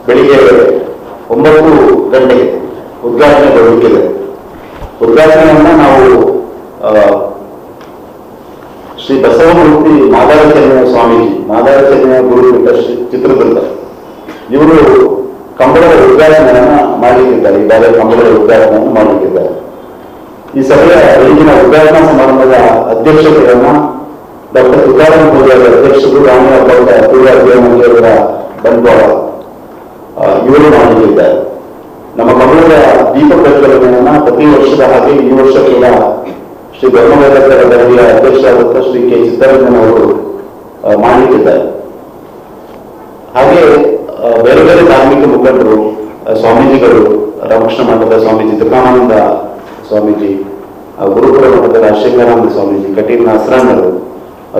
ಬೆಳಿಗ್ಗೆ 9 ಗಂಟೆಗೆ ಉದ್ಘಾಟನೆಗೊಳ್ಳಲಿಕ್ಕಿದೆ. ಉದ್ಘಾಟನೆಯನ್ನ ನಾವು ಶ್ರೀ ಬಸವಮೂರ್ತಿ ಮಾದಾರ ಚೆನ್ನಯ್ಯ ಸ್ವಾಮೀಜಿ, ಮಾದಾರ ಚೆನ್ನಯ್ಯ ಗುರುಪೀಠ ಶ್ರೀ ಚಿತ್ರದುರ್ಗ, ಇವರು ಕಂಬಳದ ಉದ್ಘಾಟನೆಯನ್ನ ಮಾಡಲಿಕ್ಕಿದ್ದಾರೆ. ಈ ಬಾರಿಯ ಕಂಬಳದ ಉದ್ಘಾಟನೆಯನ್ನು ಮಾಡಲಿಕ್ಕಿದ್ದಾರೆ. ಈ ಸಭೆಯ ಬೆಳಗಿನ ಉದ್ಘಾಟನಾ ಸಮಾರಂಭದ ಅಧ್ಯಕ್ಷತೆಯನ್ನ ಡಾಕ್ಟರ್ ತುಕಾರಾಂ ಪೂಜಾರಿ ಅಧ್ಯಕ್ಷರು, ರಾಣಿ ಹಬ್ಬದ ಪೂರ್ವ ಅಧ್ಯಯನ ಕೇಂದ್ರ ಬಂಟ್ವಾಳ ಇವರು ಮಾಡಲಿದ್ದಾರೆ. ನಮ್ಮ ಕಂಬಳದ ದೀಪ ಪ್ರಜ್ವಲನೆಯನ್ನ ಪ್ರತಿ ವರ್ಷದ ಹಾಗೆ ಈ ವರ್ಷ ಕೂಡ ಶ್ರೀ ಬ್ರಹ್ಮವೈದ್ಯರ ಗರಡಿಯ ಅಧ್ಯಕ್ಷರಾದಂತಹ ಶ್ರೀ ಕೆ ಚಿತ್ತರಂಜನ್ ಅವರು ಮಾಡಲಿಕ್ಕಿದ್ದಾರೆ. ಹಾಗೆ ಬೇರೆ ಬೇರೆ ಧಾರ್ಮಿಕ ಮುಖಂಡರು, ಸ್ವಾಮೀಜಿಗಳು, ರಾಮಕೃಷ್ಣ ಮಠದ ಸ್ವಾಮೀಜಿ ತುಕಾನಂದ ಸ್ವಾಮೀಜಿ, ಗುರುಕುಲ ಮಠದ ರಾಜಶೇಖರಾನಂದ ಸ್ವಾಮೀಜಿ, ಕಟೀಲ್ ನಾಸರಾನರು,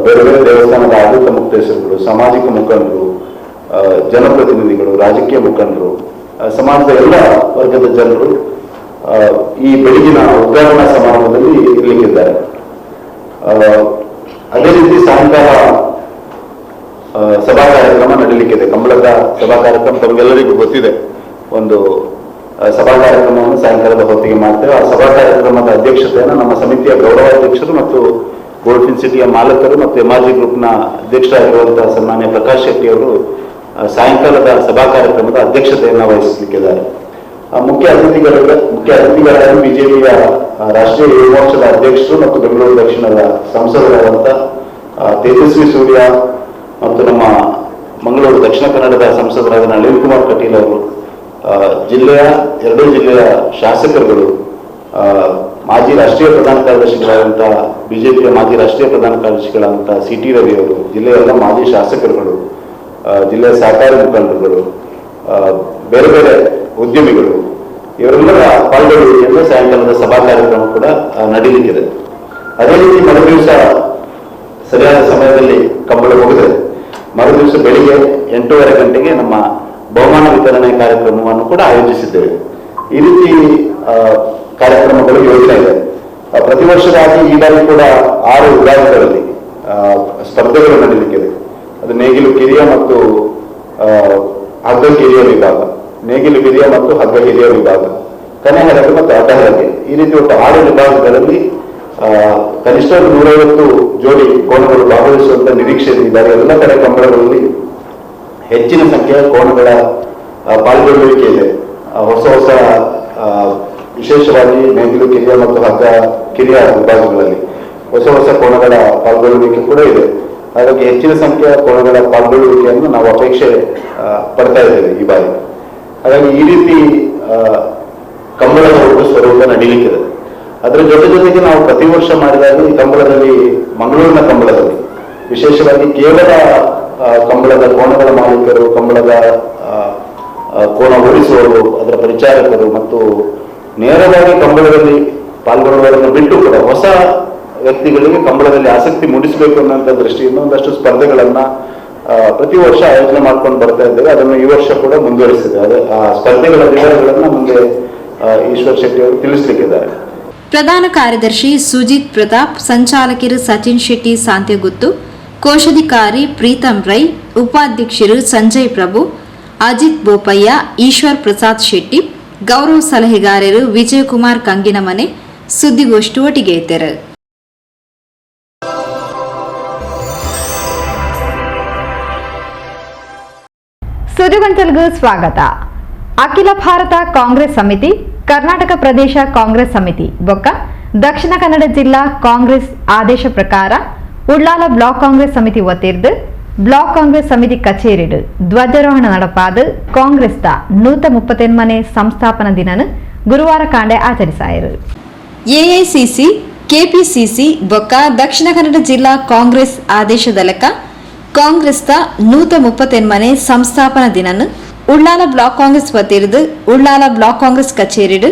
ಬೇರೆ ಬೇರೆ ದೇವಸ್ಥಾನದ ಆಡಳಿತ ಮುಕ್ತೇಶ್ವರರು, ಸಾಮಾಜಿಕ ಮುಖಂಡರು, ಜನಪ್ರತಿನಿಧಿಗಳು, ರಾಜಕೀಯ ಮುಖಂಡರು, ಸಮಾಜದ ಎಲ್ಲ ವರ್ಗದ ಜನರು ಈ ಬೆಳಗಿನ ಉದ್ಘಾಟನಾ ಸಮಾರಂಭದಲ್ಲಿ ಇರಲಿಕ್ಕಿದ್ದಾರೆ. ಅದೇ ರೀತಿ ಸಾಯಂಕಾಲ ಸಭಾ ಕಾರ್ಯಕ್ರಮ ನಡೀಲಿಕ್ಕಿದೆ. ಕಂಬಳದ ಸಭಾ ಕಾರ್ಯಕ್ರಮ ತಮಗೆಲ್ಲರಿಗೂ ಗೊತ್ತಿದೆ. ಒಂದು ಸಭಾ ಕಾರ್ಯಕ್ರಮವನ್ನು ಸಾಯಂಕಾಲದ ಹೊತ್ತಿಗೆ ಮಾಡ್ತೇವೆ. ಆ ಸಭಾ ಕಾರ್ಯಕ್ರಮದ ಅಧ್ಯಕ್ಷತೆಯನ್ನು ನಮ್ಮ ಸಮಿತಿಯ ಗೌರವಾಧ್ಯಕ್ಷರು ಮತ್ತು ಗೋಲ್ಡ್ ಸಿಟಿಯ ಮಾಲಕರು ಮತ್ತು ಎಂಆರ್ಜಿ ಗ್ರೂಪ್ನ ಅಧ್ಯಕ್ಷರಾಗಿರುವಂತಹ ಸನ್ಮಾನ್ಯ ಪ್ರಕಾಶ್ ಶೆಟ್ಟಿ ಅವರು ಸಾಯಂಕಾಲದ ಸಭಾ ಕಾರ್ಯಕ್ರಮದ ಅಧ್ಯಕ್ಷತೆಯನ್ನು ವಹಿಸಲಿಕ್ಕಿದ್ದಾರೆ. ಮುಖ್ಯ ಅತಿಥಿಗಳಾಗಿ ಬಿಜೆಪಿಯ ರಾಷ್ಟ್ರೀಯ ಯುವ ಮೋರ್ಚಾದ ಅಧ್ಯಕ್ಷರು ಮತ್ತು ಬೆಂಗಳೂರು ದಕ್ಷಿಣದ ಸಂಸದರಾದಂಥ ತೇಜಸ್ವಿ ಸೂರ್ಯ ಮತ್ತು ನಮ್ಮ ಮಂಗಳೂರು ದಕ್ಷಿಣ ಕನ್ನಡದ ಸಂಸದರಾದ ನಳಿನ್ ಕುಮಾರ್ ಕಟೀಲ್ ಅವರು, ಜಿಲ್ಲೆಯ ಎರಡೂ ಜಿಲ್ಲೆಯ ಶಾಸಕರುಗಳು, ಮಾಜಿ ರಾಷ್ಟ್ರೀಯ ಪ್ರಧಾನ ಕಾರ್ಯದರ್ಶಿಗಳಾದಂಥ ಬಿಜೆಪಿಯ ಮಾಜಿ ರಾಷ್ಟ್ರೀಯ ಪ್ರಧಾನ ಕಾರ್ಯದರ್ಶಿಗಳಾದಂಥ ಸಿ.ಟಿ. ರವಿ ಅವರು, ಜಿಲ್ಲೆಯ ಎಲ್ಲ ಮಾಜಿ ಶಾಸಕರುಗಳು, ಜಿಲ್ಲೆಯ ಸಹಕಾರಿ ಮುಖಂಡರುಗಳು, ಬೇರೆ ಬೇರೆ ಉದ್ಯಮಿಗಳು, ಇವರೆಲ್ಲರ ಪಾಲ್ಗೊಳ್ಳುವಿಕೆಯಿಂದ ಸಾಯಂಕಾಲದ ಸಭಾ ಕಾರ್ಯಕ್ರಮ ಕೂಡ ನಡೀಲಿಕ್ಕಿದೆ. ಅದೇ ರೀತಿ ಮರುದಿವಸ ಸರಿಯಾದ ಸಮಯದಲ್ಲಿ ಕಂಬಳ ಮುಗಿದರೆ ಮರುದಿವಸ ಬೆಳಿಗ್ಗೆ 8:30 ಗಂಟೆಗೆ ನಮ್ಮ ಬಹುಮಾನ ವಿತರಣೆ ಕಾರ್ಯಕ್ರಮವನ್ನು ಕೂಡ ಆಯೋಜಿಸಿದ್ದೇವೆ. ಈ ರೀತಿ ಕಾರ್ಯಕ್ರಮಗಳು ಯೋಜನೆ ಇದೆ. ಪ್ರತಿ ವರ್ಷದ ಹಾಗೆ ಈ ಬಾರಿ ಕೂಡ 6 ವಿಭಾಗಗಳಲ್ಲಿ ಸ್ಪರ್ಧೆಗಳು ನಡೀಲಿಕ್ಕಿದೆ. ಅದು ನೇಗಿಲು ಕಿರಿಯ ಮತ್ತು ಹಗ್ಗ ಕಿರಿಯ ವಿಭಾಗ, ನೇಗಿಲು ಹಿರಿಯ ಮತ್ತು ಹಗ್ಗ ಹಿರಿಯ ವಿಭಾಗ, ಕನೆ ಹರಕೆ ಮತ್ತು ಅಡ್ಡ ಹರಕೆ, ಈ ರೀತಿ ಒಟ್ಟು 6 ವಿಭಾಗಗಳಲ್ಲಿ ಕನಿಷ್ಠ 150 ಜೋಡಿ ಕೋಣಗಳು ಭಾಗವಹಿಸುವಂತ ನಿರೀಕ್ಷೆ ಇದೆ. ಈ ಬಾರಿ ಎಲ್ಲ ಕಡೆ ಕಂಬಳಗಳಲ್ಲಿ ಹೆಚ್ಚಿನ ಸಂಖ್ಯೆಯ ಕೋಣಗಳ ಪಾಲ್ಗೊಳ್ಳುವಿಕೆ ಇದೆ. ಹೊಸ ಹೊಸ ವಿಶೇಷವಾಗಿ ನೇಗಿಲು ಕಿರಿಯ ಮತ್ತು ಹಗ್ಗ ಕಿರಿಯ ವಿಭಾಗಗಳಲ್ಲಿ ಹೊಸ ಹೊಸ ಕೋಣಗಳ ಪಾಲ್ಗೊಳ್ಳುವಿಕೆ ಕೂಡ ಇದೆ. ಹಾಗಾಗಿ ಹೆಚ್ಚಿನ ಸಂಖ್ಯೆಯ ಕೋಣಗಳ ಪಾಲ್ಗೊಳ್ಳುವಿಕೆಯನ್ನು ನಾವು ಅಪೇಕ್ಷೆ ಪಡ್ತಾ ಇದ್ದೇವೆ ಈ ಬಾರಿ. ಹಾಗಾಗಿ ಈ ರೀತಿ ಕಂಬಳದ ಒಂದು ಸ್ವರೂಪ ನಡೀಲಿಕ್ಕಿದೆ. ಅದರ ಜೊತೆ ಜೊತೆಗೆ ನಾವು ಪ್ರತಿ ವರ್ಷ ಮಾಡಿದಾಗ ಈ ಕಂಬಳದಲ್ಲಿ, ಮಂಗಳೂರಿನ ಕಂಬಳದಲ್ಲಿ ವಿಶೇಷವಾಗಿ ಕೇವಲ ಕಂಬಳದ ಕೋಣಗಳ ಮಾಲೀಕರು, ಕಂಬಳದ ಕೋಣ ಓಡಿಸುವವರು, ಅದರ ಪರಿಚಾರಕರು ಮತ್ತು ನೇರವಾಗಿ ಕಂಬಳದಲ್ಲಿ ಪಾಲ್ಗೊಳ್ಳುವವರನ್ನು ಬಿಟ್ಟು ಕೂಡ ಹೊಸ ವ್ಯಕ್ತಿಗಳಿಗೆ ಕಂಬಳದಲ್ಲಿ ಆಸಕ್ತಿ ಮೂಡಿಸಬೇಕು ಅನ್ನೋಂಥ ದೃಷ್ಟಿಯಿಂದ ಒಂದಷ್ಟು ಸ್ಪರ್ಧೆಗಳನ್ನ ಪ್ರತಿ ವರ್ಷ ಆಯೋಜನೆ ಮಾಡ್ಕೊಂಡು ಬರ್ತಾ ಇದ್ದೇವೆ. ಅದನ್ನು ಈ ವರ್ಷ ಕೂಡ ಮುಂದುವರಿಸಿದೆ. ಅದೇ ಆ ಸ್ಪರ್ಧೆಗಳ ವಿವರಗಳನ್ನ ಮುಂದೆ ಈಶ್ವರ್ ಶೆಟ್ಟಿ ಅವರು ತಿಳಿಸ್ಲಿಕ್ಕಿದ್ದಾರೆ. ಪ್ರಧಾನ ಕಾರ್ಯದರ್ಶಿ ಸುಜಿತ್ ಪ್ರತಾಪ್, ಸಂಚಾಲಕರು ಸಚಿನ್ ಶೆಟ್ಟಿ ಸಾಂತ್ಯಗುತ್ತು, ಕೋಶಾಧಿಕಾರಿ ಪ್ರೀತಂ ರೈ, ಉಪಾಧ್ಯಕ್ಷರು ಸಂಜಯ್ ಪ್ರಭು, ಅಜಿತ್ ಬೋಪಯ್ಯ, ಈಶ್ವರ್ ಪ್ರಸಾದ್ ಶೆಟ್ಟಿ, ಗೌರವ ಸಲಹೆಗಾರರು ವಿಜಯಕುಮಾರ್ ಕಂಗಿನಮನೆ ಸುದ್ದಿಗೋಷ್ಠಿ ಒಟ್ಟಿಗೆ ಇದ್ದರು. ಸುದ್ದಿಗೊಂಚಲ್ಗೂ ಸ್ವಾಗತ. ಅಖಿಲ ಭಾರತ ಕಾಂಗ್ರೆಸ್ ಸಮಿತಿ, ಕರ್ನಾಟಕ ಪ್ರದೇಶ ಕಾಂಗ್ರೆಸ್ ಸಮಿತಿ ಬೊಕ್ಕ ದಕ್ಷಿಣ ಕನ್ನಡ ಜಿಲ್ಲಾ ಕಾಂಗ್ರೆಸ್ ಆದೇಶ ಪ್ರಕಾರ ಉಳ್ಳಾಲ ಬ್ಲಾಕ್ ಕಾಂಗ್ರೆಸ್ ಸಮಿತಿ ವತಿರ್ದು ಬ್ಲಾಕ್ ಕಾಂಗ್ರೆಸ್ ಸಮಿತಿ ಕಚೇರಿಡು ಧ್ವಜಾರೋಹಣ நடப்பாது ಕಾಂಗ್ರೆಸ್ the 138ನೇ ಸಂಸ್ಥಾಪನಾ ದಿನನು ಗುರುವಾರ ಕಾಂಡೆ ಆಚರಿಸಾಯರು. ಎಐಸಿಸಿ, ಕೆಪಿಸಿಸಿ ಬೊಕ್ಕ ದಕ್ಷಿಣ ಕನ್ನಡ ಜಿಲ್ಲಾ ಕಾಂಗ್ರೆಸ್ ಆದೇಶದ ಲೆಕ್ಕ ಕಾಂಗ್ರೆಸ್ದ 138ನೇ ಸಂಸ್ಥಾಪನಾ ದಿನನು ಉಳ್ಳಾಲ ಬ್ಲಾಕ್ ಕಾಂಗ್ರೆಸ್ ವತಿರ್ದು ಉಳ್ಳಾಲ ಬ್ಲಾಕ್ ಕಾಂಗ್ರೆಸ್ ಕಚೇರಿಡು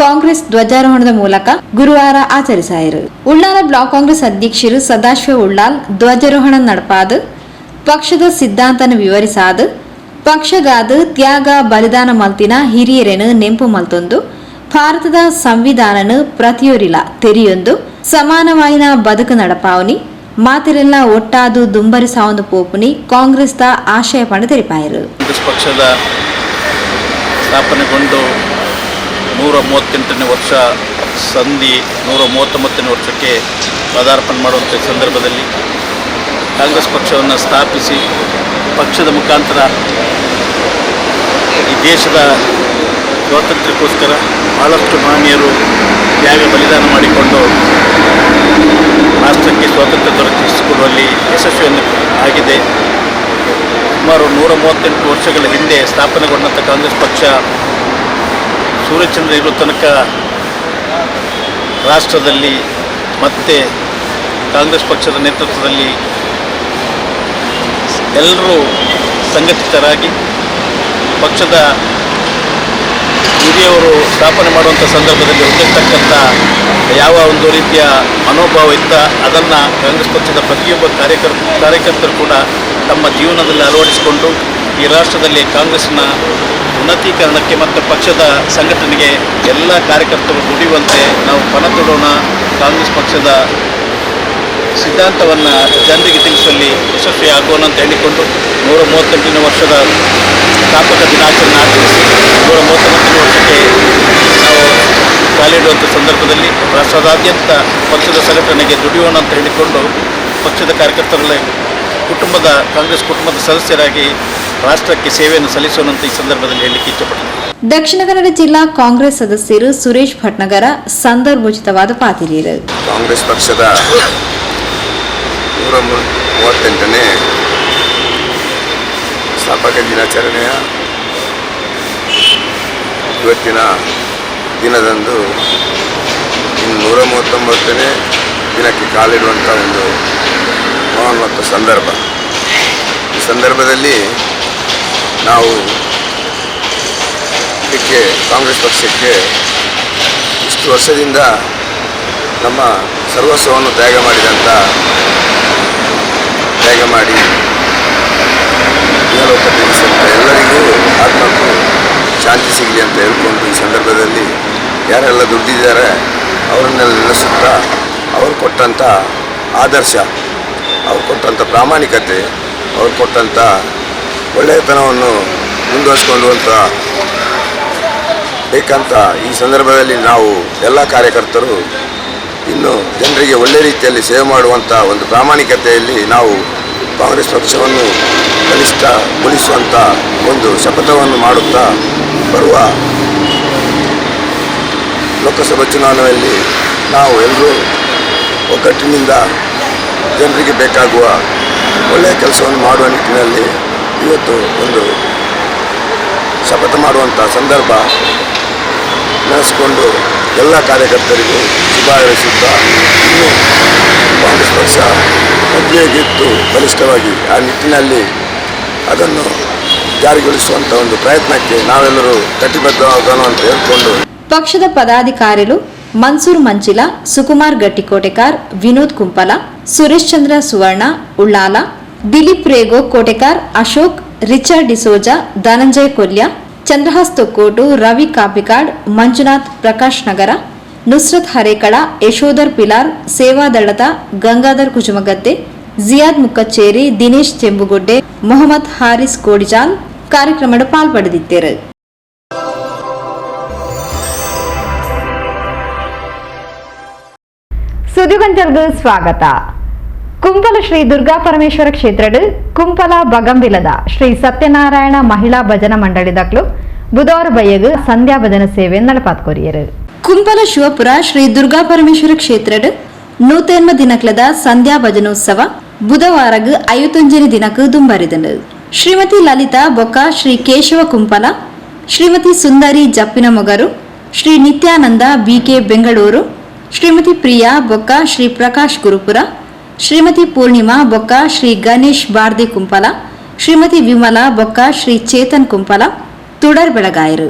ಕಾಂಗ್ರೆಸ್ ಧ್ವಜಾರೋಹಣದ ಮೂಲಕ ಗುರುವಾರ ಆಚರಿಸಾಯರು. ಉಳ್ಳಾಲ ಬ್ಲಾಕ್ ಕಾಂಗ್ರೆಸ್ ಅಧ್ಯಕ್ಷರು ಸದಾಶಿವ ಉಳ್ಳಾಲ್ ಧ್ವಜಾರೋಹಣ நடப்பாது ಪಕ್ಷದ ಸಿದ್ಧಾಂತನ ವಿವರಿಸಾದು ಪಕ್ಷಗಾದ ತ್ಯಾಗ ಬಲಿದಾನ ಮಲ್ತಿನ ಹಿರಿಯರೆನು ನೆಂಪು ಮಲ್ತೊಂದು ಭಾರತದ ಸಂವಿಧಾನನು ಪ್ರತಿಯೊರಿಲ ತೆರಿಯೊಂದು ಸಮಾನವಾಯಿನ ಬದುಕು ನಡಪಾವನಿ ಮಾತಿರೆಲ್ಲ ಒಟ್ಟಾದು ದುಂಬರಿಸಾವೊಂದು ಪೋಪುನಿ ಕಾಂಗ್ರೆಸ್ದ ಆಶಯ ಪಂಡ ತೆರಿಪಾಯರು. ಕಾಂಗ್ರೆಸ್ ಪಕ್ಷದ ಸ್ಥಾಪನೆಗೊಂಡು 138ನೇ ವರ್ಷ ಸಂಧಿ 139ನೇ ವರ್ಷಕ್ಕೆ ಪದಾರ್ಪಣೆ ಮಾಡುವಂಥ ಸಂದರ್ಭದಲ್ಲಿ ಕಾಂಗ್ರೆಸ್ ಪಕ್ಷವನ್ನು ಸ್ಥಾಪಿಸಿ ಪಕ್ಷದ ಮುಖಾಂತರ ಈ ದೇಶದ ಸ್ವಾತಂತ್ರ್ಯಕ್ಕೋಸ್ಕರ ಭಾಳಷ್ಟು ಮಹನೀಯರು ತ್ಯಾಗ ಬಲಿದಾನ ಮಾಡಿಕೊಂಡು ರಾಷ್ಟ್ರಕ್ಕೆ ಸ್ವಾತಂತ್ರ್ಯ ದೊರಕಿಸಿಕೊಡುವಲ್ಲಿ ಯಶಸ್ವಿಯನ್ನು ಆಗಿದೆ. ಸುಮಾರು 138 ವರ್ಷಗಳ ಹಿಂದೆ ಸ್ಥಾಪನೆಗೊಂಡಂಥ ಕಾಂಗ್ರೆಸ್ ಪಕ್ಷ ಸೂರ್ಯಚಂದ್ರ ಇರೋ ತನಕ ರಾಷ್ಟ್ರದಲ್ಲಿ ಮತ್ತೆ ಕಾಂಗ್ರೆಸ್ ಪಕ್ಷದ ನೇತೃತ್ವದಲ್ಲಿ ಎಲ್ಲರೂ ಸಂಘಟಿತರಾಗಿ ಪಕ್ಷದ ಹಿರಿಯವರು ಸ್ಥಾಪನೆ ಮಾಡುವಂಥ ಸಂದರ್ಭದಲ್ಲಿ ಹೊಂದಿರತಕ್ಕಂಥ ಯಾವ ಒಂದು ರೀತಿಯ ಮನೋಭಾವ ಇತ್ತ ಅದನ್ನು ಕಾಂಗ್ರೆಸ್ ಪಕ್ಷದ ಪ್ರತಿಯೊಬ್ಬ ಕಾರ್ಯಕರ್ತರು ಕೂಡ ತಮ್ಮ ಜೀವನದಲ್ಲಿ ಅಳವಡಿಸಿಕೊಂಡು ಈ ರಾಷ್ಟ್ರದಲ್ಲಿ ಕಾಂಗ್ರೆಸ್ನ ಉನ್ನತೀಕರಣಕ್ಕೆ ಮತ್ತು ಪಕ್ಷದ ಸಂಘಟನೆಗೆ ಎಲ್ಲ ಕಾರ್ಯಕರ್ತರು ದುಡಿಯುವಂತೆ ನಾವು ಪಣ ತೊಡೋಣ. ಕಾಂಗ್ರೆಸ್ ಪಕ್ಷದ ಸಿದ್ಧಾಂತವನ್ನು ಜನರಿಗೆ ತಿಳಿಸುವಲ್ಲಿ ಯಶಸ್ವಿ ಆಗೋಣ ಅಂತ ಹೇಳಿಕೊಂಡು 138ನೇ ವರ್ಷದ ಸ್ಥಾಪಕ ದಿನಾಚರಣೆ ಆಚರಿಸಿ 139ನೇ ವರ್ಷಕ್ಕೆ ನಾವು ಕಾಲಿಡುವಂಥ ಸಂದರ್ಭದಲ್ಲಿ ರಾಷ್ಟ್ರದಾದ್ಯಂತ ಪಕ್ಷದ ಸಂಘಟನೆಗೆ ದುಡಿಯೋಣ ಅಂತ ಹೇಳಿಕೊಂಡು ಪಕ್ಷದ ಕಾರ್ಯಕರ್ತರಲ್ಲಿ ಕುಟುಂಬದ ಕಾಂಗ್ರೆಸ್ ಕುಟುಂಬದ ಸದಸ್ಯರಾಗಿ ರಾಷ್ಟ್ರಕ್ಕೆ ಸೇವೆಯನ್ನು ಸಲ್ಲಿಸೋಣ ಅಂತ ಈ ಸಂದರ್ಭದಲ್ಲಿ ಹೇಳಲಿಕ್ಕೆ ಇಚ್ಛೆಪಡ್ತೀನಿ. ದಕ್ಷಿಣ ಕನ್ನಡ ಜಿಲ್ಲಾ ಕಾಂಗ್ರೆಸ್ ಸದಸ್ಯರು ಸುರೇಶ್ ಭಟ್ನಗರ ಸಂದರ್ಭೋಚಿತವಾದ ಪಾತಿರಿಯರು. ಕಾಂಗ್ರೆಸ್ ಪಕ್ಷದ 138ನೇ ಸ್ಥಾಪಕ ದಿನಾಚರಣೆಯ ಇವತ್ತಿನ ದಿನದಂದು ಇನ್ನು 139ನೇ ದಿನಕ್ಕೆ ಕಾಲಿಡುವಂಥ ಒಂದು ಮಹತ್ವ ಸಂದರ್ಭ. ಈ ಸಂದರ್ಭದಲ್ಲಿ ನಾವು ಇದಕ್ಕೆ ಕಾಂಗ್ರೆಸ್ ಪಕ್ಷಕ್ಕೆ ಇಷ್ಟು ವರ್ಷದಿಂದ ನಮ್ಮ ಸರ್ವಸ್ವವನ್ನು ತ್ಯಾಗ ಮಾಡಿ ಇಹಲೋಕ ತ್ಯಜಿಸಿದಂಥ ಎಲ್ಲರಿಗೂ ಆತ್ಮಕ್ಕೂ ಶಾಂತಿ ಸಿಗಲಿ ಅಂತ ಹೇಳ್ಕೊಂಡು ಈ ಸಂದರ್ಭದಲ್ಲಿ ಯಾರೆಲ್ಲ ದುಡ್ದಿದ್ದಾರೆ ಅವರನ್ನೆಲ್ಲ ನೆನೆಸುತ್ತಾ ಅವರು ಕೊಟ್ಟಂಥ ಆದರ್ಶ, ಅವ್ರು ಕೊಟ್ಟಂಥ ಪ್ರಾಮಾಣಿಕತೆ, ಅವ್ರು ಕೊಟ್ಟಂಥ ಒಳ್ಳೆಯತನವನ್ನು ಮುಂದುವರಿಸ್ಕೊಂಡು ಬೇಕಂತ ಈ ಸಂದರ್ಭದಲ್ಲಿ ನಾವು ಎಲ್ಲ ಕಾರ್ಯಕರ್ತರು ಇನ್ನು ಜನರಿಗೆ ಒಳ್ಳೆಯ ರೀತಿಯಲ್ಲಿ ಸೇವೆ ಮಾಡುವಂಥ ಒಂದು ಪ್ರಾಮಾಣಿಕತೆಯಲ್ಲಿ ನಾವು ಕಾಂಗ್ರೆಸ್ ಪಕ್ಷವನ್ನು ಬಲಿಷ್ಠಗೊಳಿಸುವಂಥ ಒಂದು ಶಪಥವನ್ನು ಮಾಡುತ್ತಾ ಬರುವ ಲೋಕಸಭಾ ಚುನಾವಣೆಯಲ್ಲಿ ನಾವು ಎಲ್ಲರೂ ಒಗ್ಗಟ್ಟಿನಿಂದ ಜನರಿಗೆ ಬೇಕಾಗುವ ಒಳ್ಳೆಯ ಕೆಲಸವನ್ನು ಮಾಡುವ ನಿಟ್ಟಿನಲ್ಲಿ ಇವತ್ತು ಒಂದು ಶಪಥ ಮಾಡುವಂಥ ಸಂದರ್ಭ ನೆನೆಸಿಕೊಂಡು ಎಲ್ಲ ಕಾರ್ಯಕರ್ತರಿಗೂ ಶುಭ ಹಾರೈಸುತ್ತಾ, ಇನ್ನೂ ಕಾಂಗ್ರೆಸ್ ಪಕ್ಷ ಮೊದಲೇ ಗೆದ್ದು ಬಲಿಷ್ಠವಾಗಿ ಆ ನಿಟ್ಟಿನಲ್ಲಿ ಅದನ್ನು ಜಾರಿಗೊಳಿಸುವಂಥ ಒಂದು ಪ್ರಯತ್ನಕ್ಕೆ ನಾವೆಲ್ಲರೂ ಕಟಿಬದ್ಧವಾಗೋಣ ಅಂತ ಹೇಳಿಕೊಂಡು. ಪಕ್ಷದ ಪದಾಧಿಕಾರಿಗಳು ಮನ್ಸೂರ್ ಮಂಚಿಲ, ಸುಕುಮಾರ್ ಗಟ್ಟಿಕೋಟೆಕಾರ್, ವಿನೋದ್ ಕುಂಪಲ, ಸುರೇಶ್ ಚಂದ್ರ ಸುವರ್ಣ ಉಳ್ಳಾಲ, ದಿಲೀಪ್ ರೇಗೋ ಕೋಟೆಕಾರ್, ಅಶೋಕ್, ರಿಚರ್ಡ್ ಡಿಸೋಜಾ, ಧನಂಜಯ ಕೊಲ್ಯ, ಚಂದ್ರಹಾಸ್ ತೊಕ್ಕೋಟು, ರವಿ ಕಾಪಿಕಾಡ್, ಮಂಜುನಾಥ್ ಪ್ರಕಾಶ್ ನಗರ, ನುಸ್ರತ್ ಹರೇಕಳ, ಯಶೋಧರ್ ಪಿಲಾರ್, ಸೇವಾದಳದ ಗಂಗಾಧರ್ ಕುಜುಮಗದ್ದೆ, ಜಿಯಾದ್ ಮುಕ್ಕಚ್ಚೇರಿ, ದಿನೇಶ್ ಚೆಂಬುಗುಡ್ಡೆ, ಮೊಹಮ್ಮದ್ ಹಾರಿಸ್ ಕೋಡಿಜಾಲ್ ಕಾರ್ಯಕ್ರಮದ ಪಾಲ್ಪಡೆದಿದ್ದರು. ಸುದ್ದಿಗೊಂಚಲ್ಗೂ ಸ್ವಾಗತ. ಕುಂಪಲ ಶ್ರೀ ದುರ್ಗಾ ಪರಮೇಶ್ವರ ಕ್ಷೇತ್ರಡ್ ಕುಂಪಲ ಬಗಂಬಿಲದ ಶ್ರೀ ಸತ್ಯನಾರಾಯಣ ಮಹಿಳಾ ಭಜನಾ ಮಂಡಳಿದಕ್ಲು ಬುಧವಾರ ಬಯ್ಯಗು ಸಂಧ್ಯಾ ಭಜನ ಸೇವೆ ನಡಪಾತ್ಕೊರಿಯರು. ಕುಂಪಲ ಶಿವಪುರ ಶ್ರೀ ದುರ್ಗಾ ಪರಮೇಶ್ವರ ಕ್ಷೇತ್ರಡ್ 108 ದಿನಕ್ಲದ ಸಂಧ್ಯಾ ಭಜನೋತ್ಸವ ಬುಧವಾರಗ್ 51ನೇ ದಿನಕ್ಕೆ ದುಂಬರಿದಂಡು. ಶ್ರೀಮತಿ ಲಲಿತಾ ಬೊಕ್ಕ ಶ್ರೀ ಕೇಶವ ಕುಂಪಲ, ಶ್ರೀಮತಿ ಸುಂದರಿ ಜಪ್ಪಿನ ಮೊಗರು, ಶ್ರೀ ನಿತ್ಯಾನಂದ ಬಿಕೆ ಬೆಂಗಳೂರು, ಶ್ರೀಮತಿ ಪ್ರಿಯಾ ಬೊಕ್ಕ ಶ್ರೀ ಪ್ರಕಾಶ್ ಗುರುಪುರ, ಶ್ರೀಮತಿ ಪೂರ್ಣಿಮಾ ಬೊಕ್ಕ ಶ್ರೀ ಗಣೇಶ್ ಬಾರ್ದಿ ಕುಂಪಲ, ಶ್ರೀಮತಿ ವಿಮಲಾ ಬೊಕ್ಕ ಶ್ರೀ ಚೇತನ್ ಕುಂಪಲ ತುಡರ್ ಬೆಳಗಾಯರು.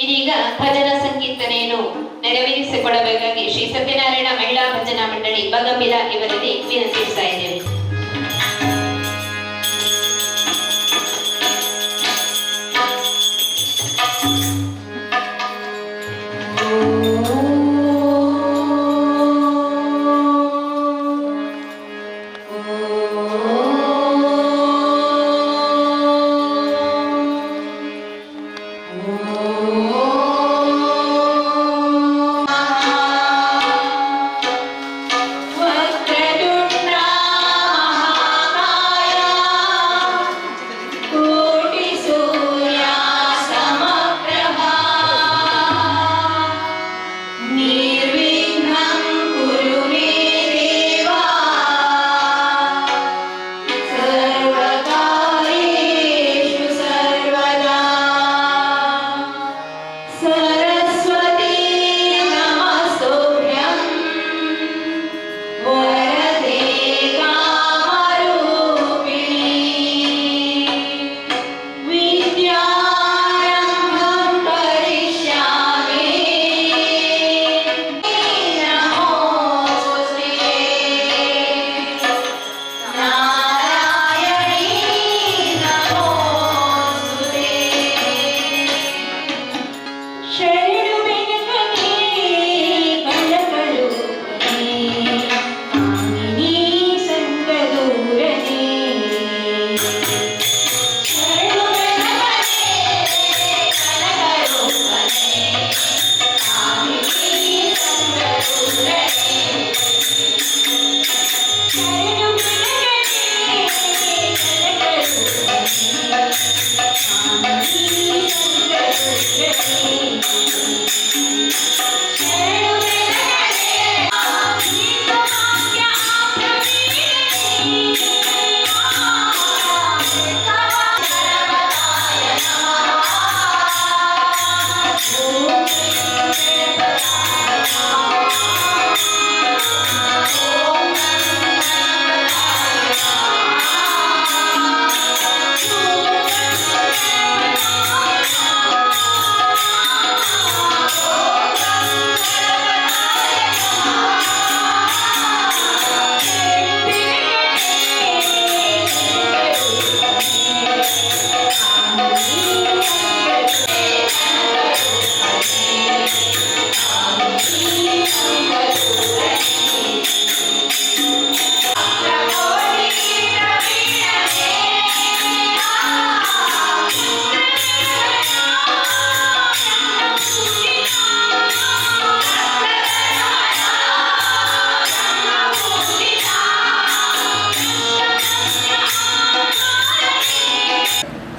ಇದೀಗ ಭಜನಾ ಸಂಕೀರ್ತನೆಯನ್ನು ನೆರವೇರಿಸಿಕೊಡಬೇಕಾಗಿ ಶ್ರೀ ಸತ್ಯನಾರಾಯಣ ಮಹಿಳಾ ಭಜನಾ ಮಂಡಳಿ ಬಗಂಬಿಲ ಇವರಲ್ಲಿ ವಿನಂತಿಸ್ತಾ ಇದ್ದೇವೆ. ವಕ್ರತುಂಡಾ.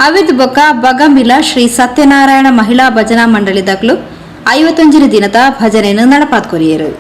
ಅವೆದ್ ಬೊಕ್ಕ ಬಗಂಬಿಲ ಶ್ರೀ ಸತ್ಯನಾರಾಯಣ ಮಹಿಳಾ ಭಜನಾ ಮಂಡಳಿ ದಕ್ಲು 51ನೇ ದಿನದ ಭಜನೆಯನ್ನು ನಡಪಾತ್ ಕೊರಿಯರು.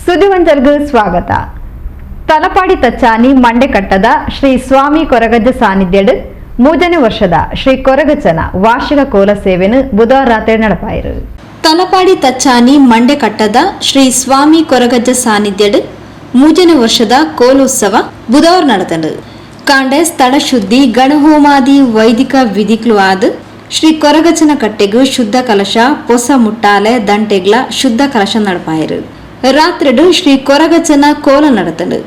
ಸುದ್ದಿವಂಜಲ್ಗೆ ಸ್ವಾಗತ. ತಲಪಾಡಿ ತಚ್ಚಾನಿ ಮಂಡೆಕಟ್ಟದ ಶ್ರೀ ಸ್ವಾಮಿ ಕೊರಗಜ್ಜ ಸಾನ್ನಿಧ್ಯಡ್ ಮೂಜನೇ ವರ್ಷದ ಶ್ರೀ ಕೊರಗಜ್ಜನ ವಾರ್ಷಿಕ ಕೋಲ ಸೇವೆಯನ್ನು ಬುಧವಾರ ರಾತ್ರಿ ನಡಪಾಯಿರು. ತಲಪಾಡಿ ತಚ್ಚಾನಿ ಮಂಡೆಕಟ್ಟದ ಶ್ರೀ ಸ್ವಾಮಿ ಕೊರಗಜ್ಜ ಸಾನ್ನಿಧ್ಯಡ್ ಮೂಜನೇ ವರ್ಷದ ಕೋಲೋತ್ಸವ ಬುಧವಾರ ನಡೆತಂಡು. ಕಾಂಡೆ ಸ್ಥಳ ಶುದ್ಧಿ ಗಣಹೋಮಾದಿ ವೈದಿಕ ವಿಧಿಕ್ಲು ಆದ ಶ್ರೀ ಕೊರಗಜ್ಜನ ಕಟ್ಟೆಗು ಶುದ್ಧ ಕಲಶ ಪೊಸ ಮುಟ್ಟಾಲೆ ದಂಟೆಗ್ಲ ಶುದ್ಧ ಕಲಶ ನಡಪಾಯಿರು. ರಾತ್ರಿಡು ಶ್ರೀ ಕೊರಗಜ್ಜನ ಕೋಲ ನಡೆತಂಡು.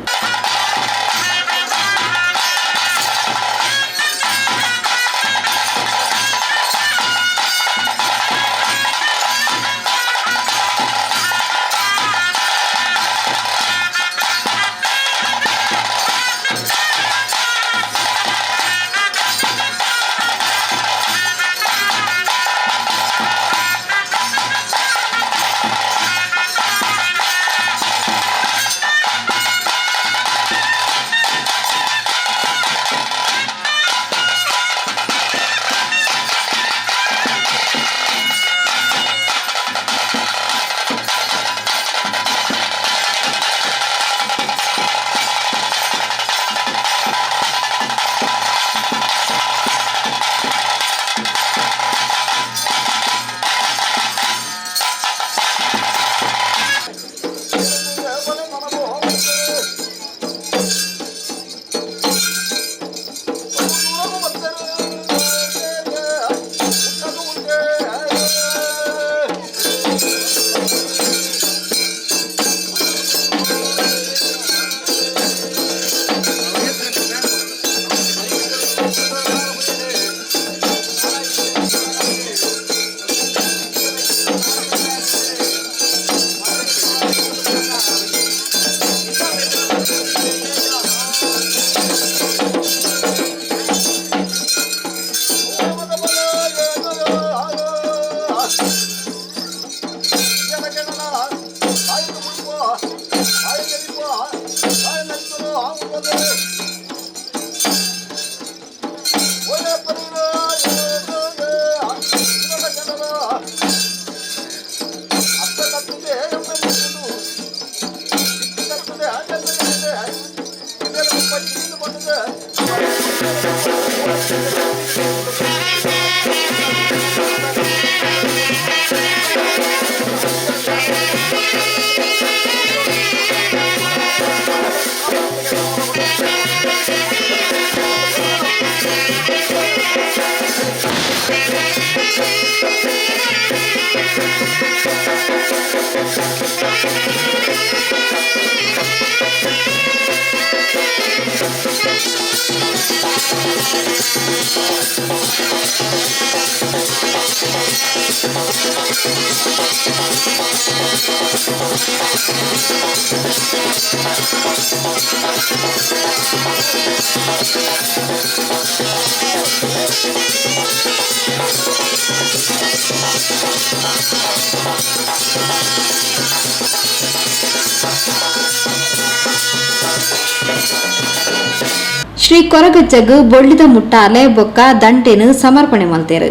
ಶ್ರೀ ಕೊರಗಜ್ಜಗ್ ಬೊಳ್ಳಿದ ಮುಟ್ಟಾಲೆ ಬೊಕ್ಕ ದಂಟೆನು ಸಮರ್ಪಣೆ ಮಲ್ತೇರು.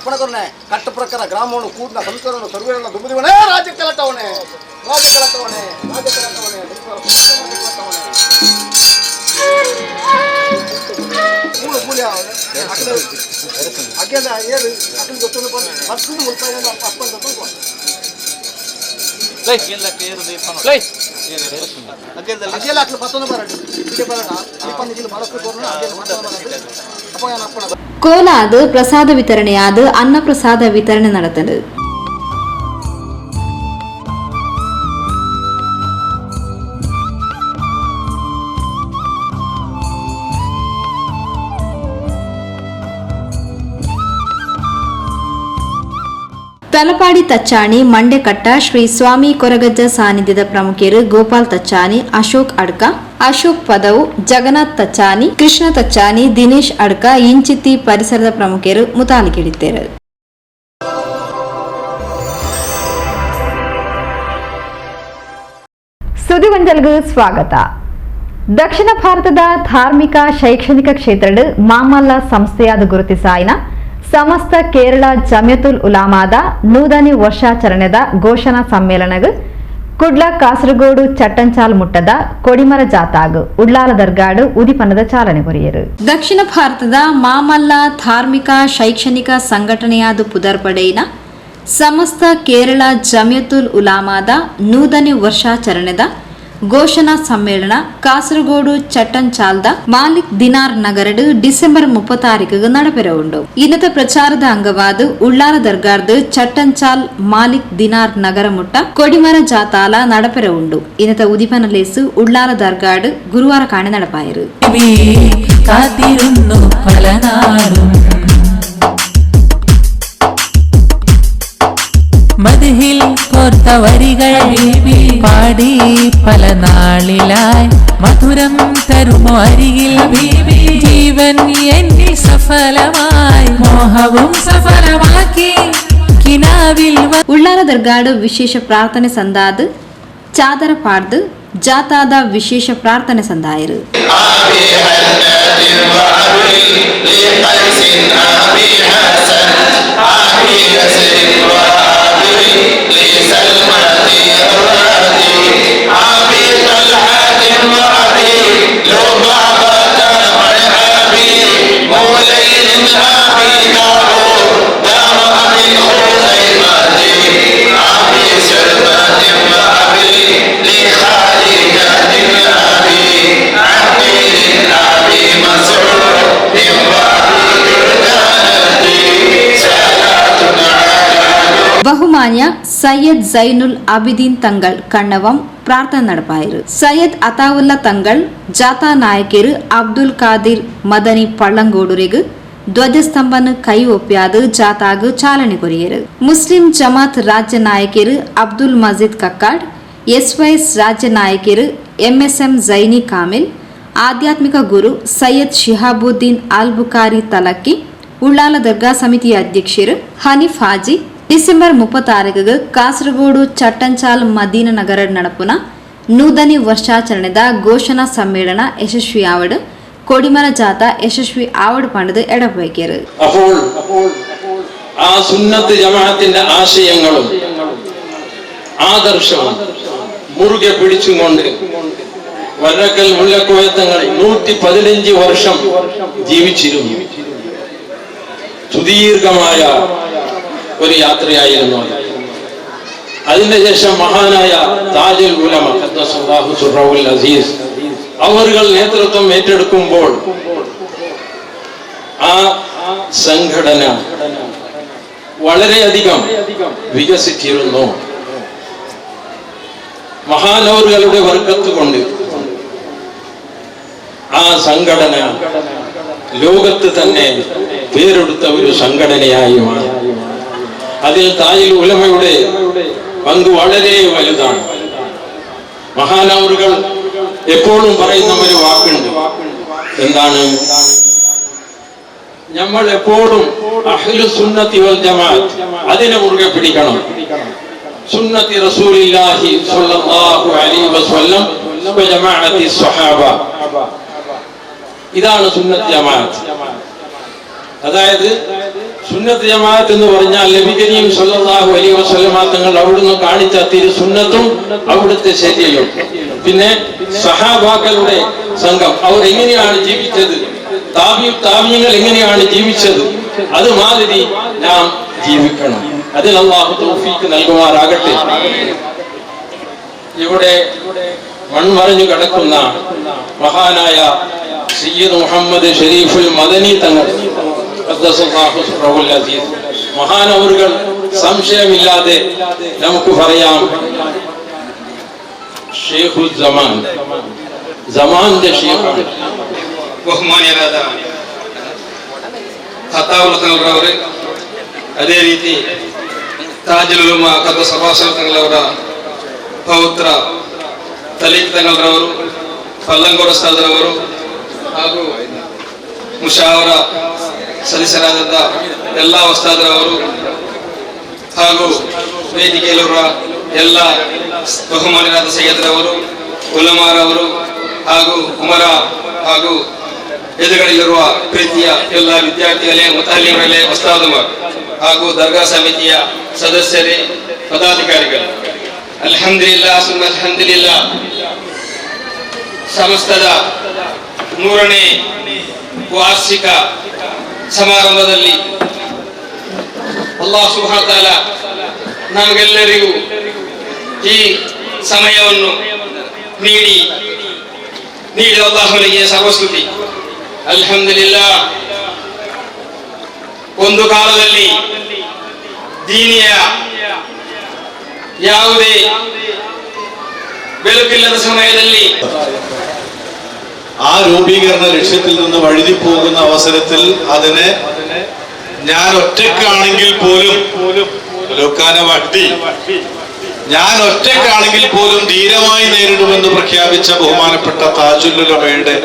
ಅಪ್ಪಣ ಕೊರ್ನೆ ಕಟ್ಟ ಪ್ರಕಾರ ಗ್ರಾಮವನ್ನು ಕೂಡ್ನ ಸಂಸ್ಕಾರವನ್ನು ಸರ್ವೇರನ್ನ ದುಂಬುದಿವನೇ ರಾಜ್ಯ ಕಲಟವನೆ ರಾಜ್ಯ ಕಲಟವನೆ ರಾಜ್ಯ ಕಲಟವನೆ ಮೂಲ ಮೂಲ ಅಗ್ಗೆಲ್ಲ ಏರು ಅಕ್ಕನ ಗೊತ್ತೊಂದು ಬಂದು ಮತ್ತೊಂದು ಮುಲ್ಪಾಯ ಅಪ್ಪನ ಗೊತ್ತೊಂದು ಕೋಲಾದ ಪ್ರಸಾದ ವಿತರಣೆಯಾದ ಅನ್ನಪ್ರಸಾದ ವಿತರಣೆ ನಡೆತದು. ತಲಪಾಡಿ ತಚ್ಚಾಣಿ ಮಂಡೆಕಟ್ಟ ಶ್ರೀ ಸ್ವಾಮಿ ಕೊರಗಜ್ಜ ಸಾನ್ನಿಧ್ಯದ ಪ್ರಮುಖರು ಗೋಪಾಲ್ ತಚ್ಚಾನಿ, ಅಶೋಕ್ ಅಡ್ಕ, ಅಶೋಕ್ ಪದವು, ಜಗನ್ನಾಥ್ ತಚ್ಚಾನಿ, ಕೃಷ್ಣ ತಚ್ಚಾನಿ, ದಿನೇಶ್ ಅಡ್ಕ ಇಂಚಿತ್ತಿ ಪರಿಸರದ ಪ್ರಮುಖರು ಮುತಾಲಿಕಿಡಿದ್ದಾರೆ. ಸುದ್ದಿಗೊಂಜಲ್ಗೂ ಸ್ವಾಗತ. ದಕ್ಷಿಣ ಭಾರತದ ಧಾರ್ಮಿಕ ಶೈಕ್ಷಣಿಕ ಕ್ಷೇತ್ರದ ಮಾಮಲ್ಲ ಸಂಸ್ಥೆಯಾದ ಗುರುತಿಸಾಯಿನ ಸಮಸ್ತ ಕೇರಳ ಜಮಿಯತುಲ್ ಉಲಾಮಾದ ನೂತನ ವರ್ಷಾಚರಣೆದ ಘೋಷಣಾ ಸಮ್ಮೇಳನಗ ಕುಡ್ಲ ಕಾಸರಗೋಡು ಚಟ್ಟಂಚಾಲ್ ಮುಟ್ಟದ ಕೊಡಿಮರ ಜಾತಾಗು ಉಳ್ಳಾಲ ದರ್ಗಾಡು ಉದಿಪನದ ಚಾಲನೆ ಕೊರಿಯರು. ದಕ್ಷಿಣ ಭಾರತದ ಮಾಮಲ್ಲ ಧಾರ್ಮಿಕ ಶೈಕ್ಷಣಿಕ ಸಂಘಟನೆಯಾದ ಪುದರ್ಪಡೆಯಿನ ಸಮಸ್ತ ಕೇರಳ ಜಮಿಯತುಲ್ ಉಲಾಮಾದ ನೂತನ ವರ್ಷಾಚರಣೆದ ಘೋಷಣಾ ಸಮ್ಮೇಳನ ಕಾಸರಗೋಡು ಚಟ್ಟಂಚಾಲ್ದ ಮಾಲಿಕ್ ದಿನಾರ್ ನಗರಡು ಡಿಸೆಂಬರ್ 30 നടപ്പെര ಉಂಡು. ಇನ್ನತ ಪ್ರಚಾರದ ಅಂಗವಾದ ಉಳ್ಳಾಲ ದರ್ಗಾರ್ದು ಚಟ್ಟಂಚಾಲ್ ಮಾಲಿಕ್ ದಿನಾರ್ ನಗರ ಮುಟ್ಟ ಕೊಡಿಮರ ಜಾತಾಲ നടപ്പെര ಉಂಡು. ಇನ್ನತ ಉದಿಪನ ಲೇಸು ಉಳ್ಳಾಲ ದರ್ಗಾಡು ಗುರುವಾರ ಕಾಣೆ നടപ്പായರು. മദ്ഹിൽ കോർത്ത വരികൾ പാടി പല നാളിലായി മധുരം തരുമോ അരികിൽ ജീവൻ എന്നിൽ സഫലമായി മോഹവും സഫലമാക്കി കിനാവിൽ. ಉಳ್ಳಾಲ ದರ್ಗಾಡು ವಿಶೇಷ ಪ್ರಾರ್ಥನೆ ಸಂದಾದ ಚಾದರ ಪಾಡ್ದು ಜಾತಾದ ವಿಶೇಷ ಪ್ರಾರ್ಥನೆ ಸಂದಾಯರು. ಬಹುಮಾನ್ಯ ಸೈಯದ್ ಜೈನುಲ್ ಅಬಿದೀನ್ ತಂಗಳ್ ಕಣ್ಣವಂ ಪ್ರಾರ್ಥನೆ നടപ്പായರು. ಸೈಯದ್ ಅತಾವುಲ್ಲಾ ತಂಗಳ್ ಜಾತಾ ನಾಯಕರು ಅಬ್ದುಲ್ ಖಾದಿರ್ ಮದನಿ ಪಳ್ಳಂಗೋಡುರಿಗು ಧ್ವಜಸ್ತಂಭನ ಕೈ ಒಪ್ಪಿಯಾದ ಜಾತಾಗು ಚಾಲನೆ ಕೊರಿಯರು. ಮುಸ್ಲಿಂ ಜಮಾತ್ ರಾಜ್ಯ ನಾಯಕರು ಅಬ್ದುಲ್ ಮಜೀದ್ ಕಕ್ಕಾಡ್, ಎಸ್ವೈಎಸ್ ರಾಜ್ಯ ನಾಯಕರು ಎಂಎಸ್ಎಂ ಜೈನಿ ಕಾಮಿಲ್, ಆಧ್ಯಾತ್ಮಿಕ ಗುರು ಸೈಯದ್ ಶಿಹಾಬುದ್ದೀನ್ ಅಲ್ ಬುಖಾರಿ ತಲಕ್ಕಿ, ಉಳ್ಳಾಲ ದರ್ಗಾ ಸಮಿತಿಯ ಅಧ್ಯಕ್ಷರು ಹನೀಫ್ ಹಾಜಿ. ಡಿಸೆಂಬರ್ 30 ಕಾಸರಗೋಡು ಚಟ್ಟಂಚಾಲ್ ಮದೀನ ನಗರ നടപ്പുന ನೂತನ ವರ್ಷಾಚರಣೆದ ಘೋಷಣಾ ಸಮ್ಮೇಳನ ಯಶಸ್ವಿ ಆವಡ್ ಕೊಡಿಮರ ಜಾಥಾ ಯಶಸ್ವಿ ಆವಡ್ പണിത് എടപ്പയ്ക്കರು. അപ്പോൾ ആ സുന്നത്ത് ജമാഅത്തിന്റെ ആശയങ്ങളും ആദർശവും മുറുകെ പിടിച്ചുകൊണ്ട് വരക്കൽ മുല്ലക്കോയത്തങ്ങൾ 115 വർഷം ജീവിച്ചിരുന്നു. സുദീർഘമായ ഒരു യാത്രയായിരുന്നു അത്. അതിനുശേഷം മഹാനായ താജുൽ ഉലമ ഖദ്ദസല്ലാഹു സുറൗൽ അസീസ് അവർകൾ നേതൃത്വം ഏറ്റെടുക്കുമ്പോൾ ആ സംഘടന വളരെയധികം വികസിച്ചിരുന്നു. മഹാനവറുകളുടെ വർക്കത്ത് കൊണ്ട് ആ സംഘടന ലോകത്ത് തന്നെ പേരെടുത്ത ഒരു സംഘടനയായി മാറി. അതിൽ താജുൽ ഉലമയുടെ പങ്ക് വളരെ വലുതാണ്. മഹാനവറുകൾ എപ്പോഴും പറയുന്ന ഒരു വാക്കുണ്ട്, എന്താണ്? നമ്മൾ എപ്പോഴും അഹ്ലു സുന്നത്തി വൽ ജമാഅത്ത് അതിനെ മുറുകെ പിടിക്കണം. സുന്നത്തി റസൂലില്ലാഹി സ്വല്ലല്ലാഹു അലൈഹി വസല്ലം വ ജമാഅത്തി സ്വഹാബ, ഇതാണ് സുന്നത്ത് ജമാഅത്ത്. അതായത് സുന്നത്ത് ജമാഅത്ത് എന്ന് പറഞ്ഞാൽ നബി കരീം സല്ലല്ലാഹു അലൈഹി വസല്ലമ തങ്ങൾ അവിടുന്ന് കാണിച്ച തിരു സുന്നത്തും അവിടുത്തെ ശര്യയും, പിന്നെ സഹാബാക്കളുടെ സംഘം അവർ എങ്ങനെയാണ് ജീവിച്ചത്, താബിയങ്ങൾ എങ്ങനെയാണ് ജീവിച്ചത്, അത് മാതിരി നാം ജീവിക്കണം. അതിൽ അല്ലാഹു തൗഫീഖ് നൽകുമാറാകട്ടെ. ഇവിടെ മൺമറഞ്ഞു കിടക്കുന്ന മഹാനായ സയ്യിദ് മുഹമ്മദ് ഷരീഫുൽ മദനി തങ്ങൾ മഹാനവറുകൾ സംശയമില്ലാതെ നമുക്ക് പറയാം ഷെയ്ഖുൽ സമാൻ, സമാന്റെ ഷെയ്ഖാണ്. ಬಹುಮಾನ್ಯರಾದ ಹತಾವುಲ್ ತಂಗಳವರೇ, ಅದೇ ರೀತಿ ತಾಜುಲ್ ಉಲಮಾ ಕದ್ದ ಸಭಾಸರ ತಂಗಳವರ ಪೌತ್ರ ತಲೀಕ್ ತಂಗಳರವರು, ಪಲ್ಲಂಗೌಡ ಸಾದರವರು ಹಾಗೂ ಮುಷಾವರ ಸದಸ್ಯರಾದಂಥ ಎಲ್ಲ ಉಸ್ತಾದರವರು ಹಾಗೂ ವೇದಿಕೆಯಲ್ಲಿರುವ ಎಲ್ಲ ಬಹುಮಾನ್ಯರಾದ ಸೈಯದ್ರವರು, ಉಲಮಾರವರು ಹಾಗೂ ಉಮರ ಹಾಗೂ ಎದುರುಗಡೆಯಲ್ಲಿರುವ ಪ್ರೀತಿಯ ಎಲ್ಲ ವಿದ್ಯಾರ್ಥಿಗಳೇ, ಮುತಾಲಿಮರೇ, ಉಸ್ತಾದುಮಾರ್ ಹಾಗೂ ದರ್ಗಾ ಸಮಿತಿಯ ಸದಸ್ಯರೇ, ಪದಾಧಿಕಾರಿಗಳು, ಅಲ್ಹಮ್ದುಲಿಲ್ಲಾ ಸುಮ್ಮ ಅಲ್ಹಮ್ದುಲಿಲ್ಲಾ. ಸಮಸ್ತದ 100ನೇ ವಾರ್ಷಿಕ ಸಮಾರಂಭದಲ್ಲಿ ಅಲ್ಲಾಹ್ ಸುಬ್ಹಾನಹು ವ ತಆಲಾ ನಮಗೆಲ್ಲರಿಗೂ ಈ ಸಮಯವನ್ನು ನೀಡಿದ ಅಲ್ಲಾಹನಿಗೆ ಸರ್ವಸ್ತುತಿ. ಅಲ್ಹಮ್ದುಲಿಲ್ಲಾ. ಒಂದು ಕಾಲದಲ್ಲಿ ದೀನಿಯ ಯಾವುದೇ ಬೆಳಕಿಲ್ಲದ ಸಮಯದಲ್ಲಿ ആ രൂപീകരണ ലക്ഷ്യത്തിൽ നിന്ന് വഴുതി പോകുന്ന അവസരത്തിൽ അതിനെ ഞാൻ ഒറ്റക്കാണെങ്കിൽ പോലും ഞാൻ ഒറ്റക്കാണെങ്കിൽ പോലും ധീരമായി നേരിടുമെന്ന് പ്രഖ്യാപിച്ച ബഹുമാനപ്പെട്ട താജുൽ ഉലമയുടെ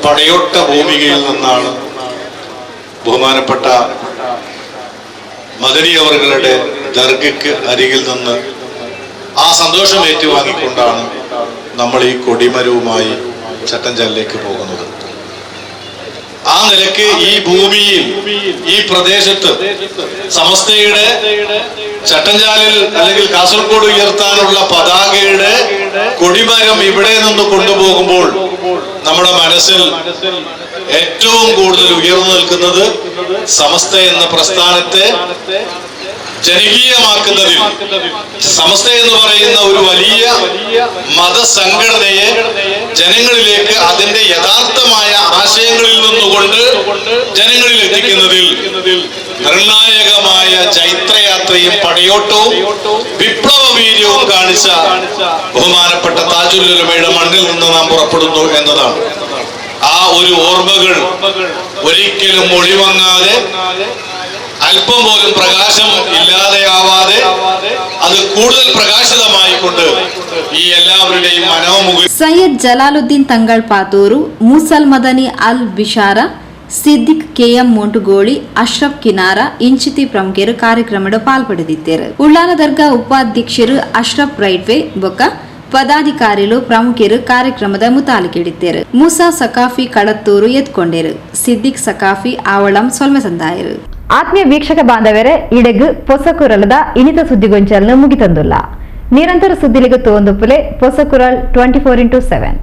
പടയോട്ട ഭൂമികയിൽ നിന്നാണ് ബഹുമാനപ്പെട്ട മദനി അവറുകളുടെ ദർഗയ്ക്ക് അരികിൽ നിന്ന് ആ സന്തോഷം ഏറ്റുവാങ്ങിക്കൊണ്ടാണ് നമ്മൾ ഈ കൊടിമരവുമായി ചട്ടഞ്ചാലിലേക്ക് പോകുന്നത്. ആ നിലക്ക് ഈ ഭൂമിയിൽ, ഈ പ്രദേശത്ത് സമസ്തയുടെ ചട്ടഞ്ചാലിൽ അല്ലെങ്കിൽ കാസർഗോഡ് ഉയർത്താനുള്ള പതാകയുടെ കൊടിമരം ഇവിടെ നിന്ന് കൊണ്ടുപോകുമ്പോൾ നമ്മുടെ മനസ്സിൽ ഏറ്റവും കൂടുതൽ ഉയർന്നു നിൽക്കുന്നത് സമസ്ത എന്ന പ്രസ്ഥാനത്തെ ജനകീയമാക്കുന്നതിൽ, സമസ്ത എന്ന് പറയുന്ന ഒരു വലിയ മതസംഘടനയെ ജനങ്ങളിലേക്ക് അതിന്റെ യഥാർത്ഥമായ ആശയങ്ങളിൽ നിന്നുകൊണ്ട് ജനങ്ങളിൽ എത്തിക്കുന്നതിൽ നിർണായകമായ ചൈത്രയാത്രയും പടയോട്ടവും വിപ്ലവ വീര്യവും കാണിച്ച ബഹുമാനപ്പെട്ട താജുൽ ഉലമയുടെ മണ്ണിൽ നിന്ന് നാം പുറപ്പെടുന്നു എന്നതാണ്. ആ ഒരു ഓർമ്മകൾ ഒരിക്കലും ഒളിമങ്ങാതെ, അല്പം പോലും പ്രകാശം ഇല്ലാതെയാവാതെ അത് കൂടുതൽ പ്രകാശിതമായിക്കൊണ്ട് ഈ എല്ലാവരുടെയും മനോമുഖ സയ്യിദ് ജലാലുദ്ദീൻ തങ്ങൾ പാത്തൂരു, മൂസൽ മദനി അൽ ಬಿಷಾರ, ಸಿದ್ದಿಕ್ ಕೆಎಂ ಮೋಂಟುಗೋಳಿ, ಅಶ್ರಫ್ ಕಿನಾರ ಇಂಚಿತಿ ಪ್ರಮುಖರು ಕಾರ್ಯಕ್ರಮದ ಪಾಲ್ಪಡೆದಿದ್ದರು. ಉಳ್ಳಾಲ ದರ್ಗಾ ಉಪಾಧ್ಯಕ್ಷರು ಅಶ್ರಫ್ ರೈಟ್ವೆ ಬೊಕ್ಕ ಪದಾಧಿಕಾರಿಗಳು ಪ್ರಮುಖರು ಕಾರ್ಯಕ್ರಮದ ಮುತಾಲಿಕಿಡಿದ್ದರು. ಮೂಸಾ ಸಕಾಫಿ ಕಳತ್ತೂರು ಎತ್ಕೊಂಡರು. ಸಿದ್ದಿಕ್ ಸಕಾಫಿ ಆವಳಂ ಸೊಲ್ಮೆ ಸಂದಾಯರು. ಆತ್ಮೀಯ ವೀಕ್ಷಕ ಬಾಂಧವರೇ, ಇಡೆಗ್ ಪೊಸಕುರಲದ ಇನಿತ ಸುದ್ದಿಗೊಂಚಲ್ನ ಮುಗಿತಂದುಲ್ಲ. ನಿರಂತರ ಸುದ್ದಿಲಿಗೆ ತೋಂದುಪುಲೆ ಪೊಸಕುರಲ್ 24x7.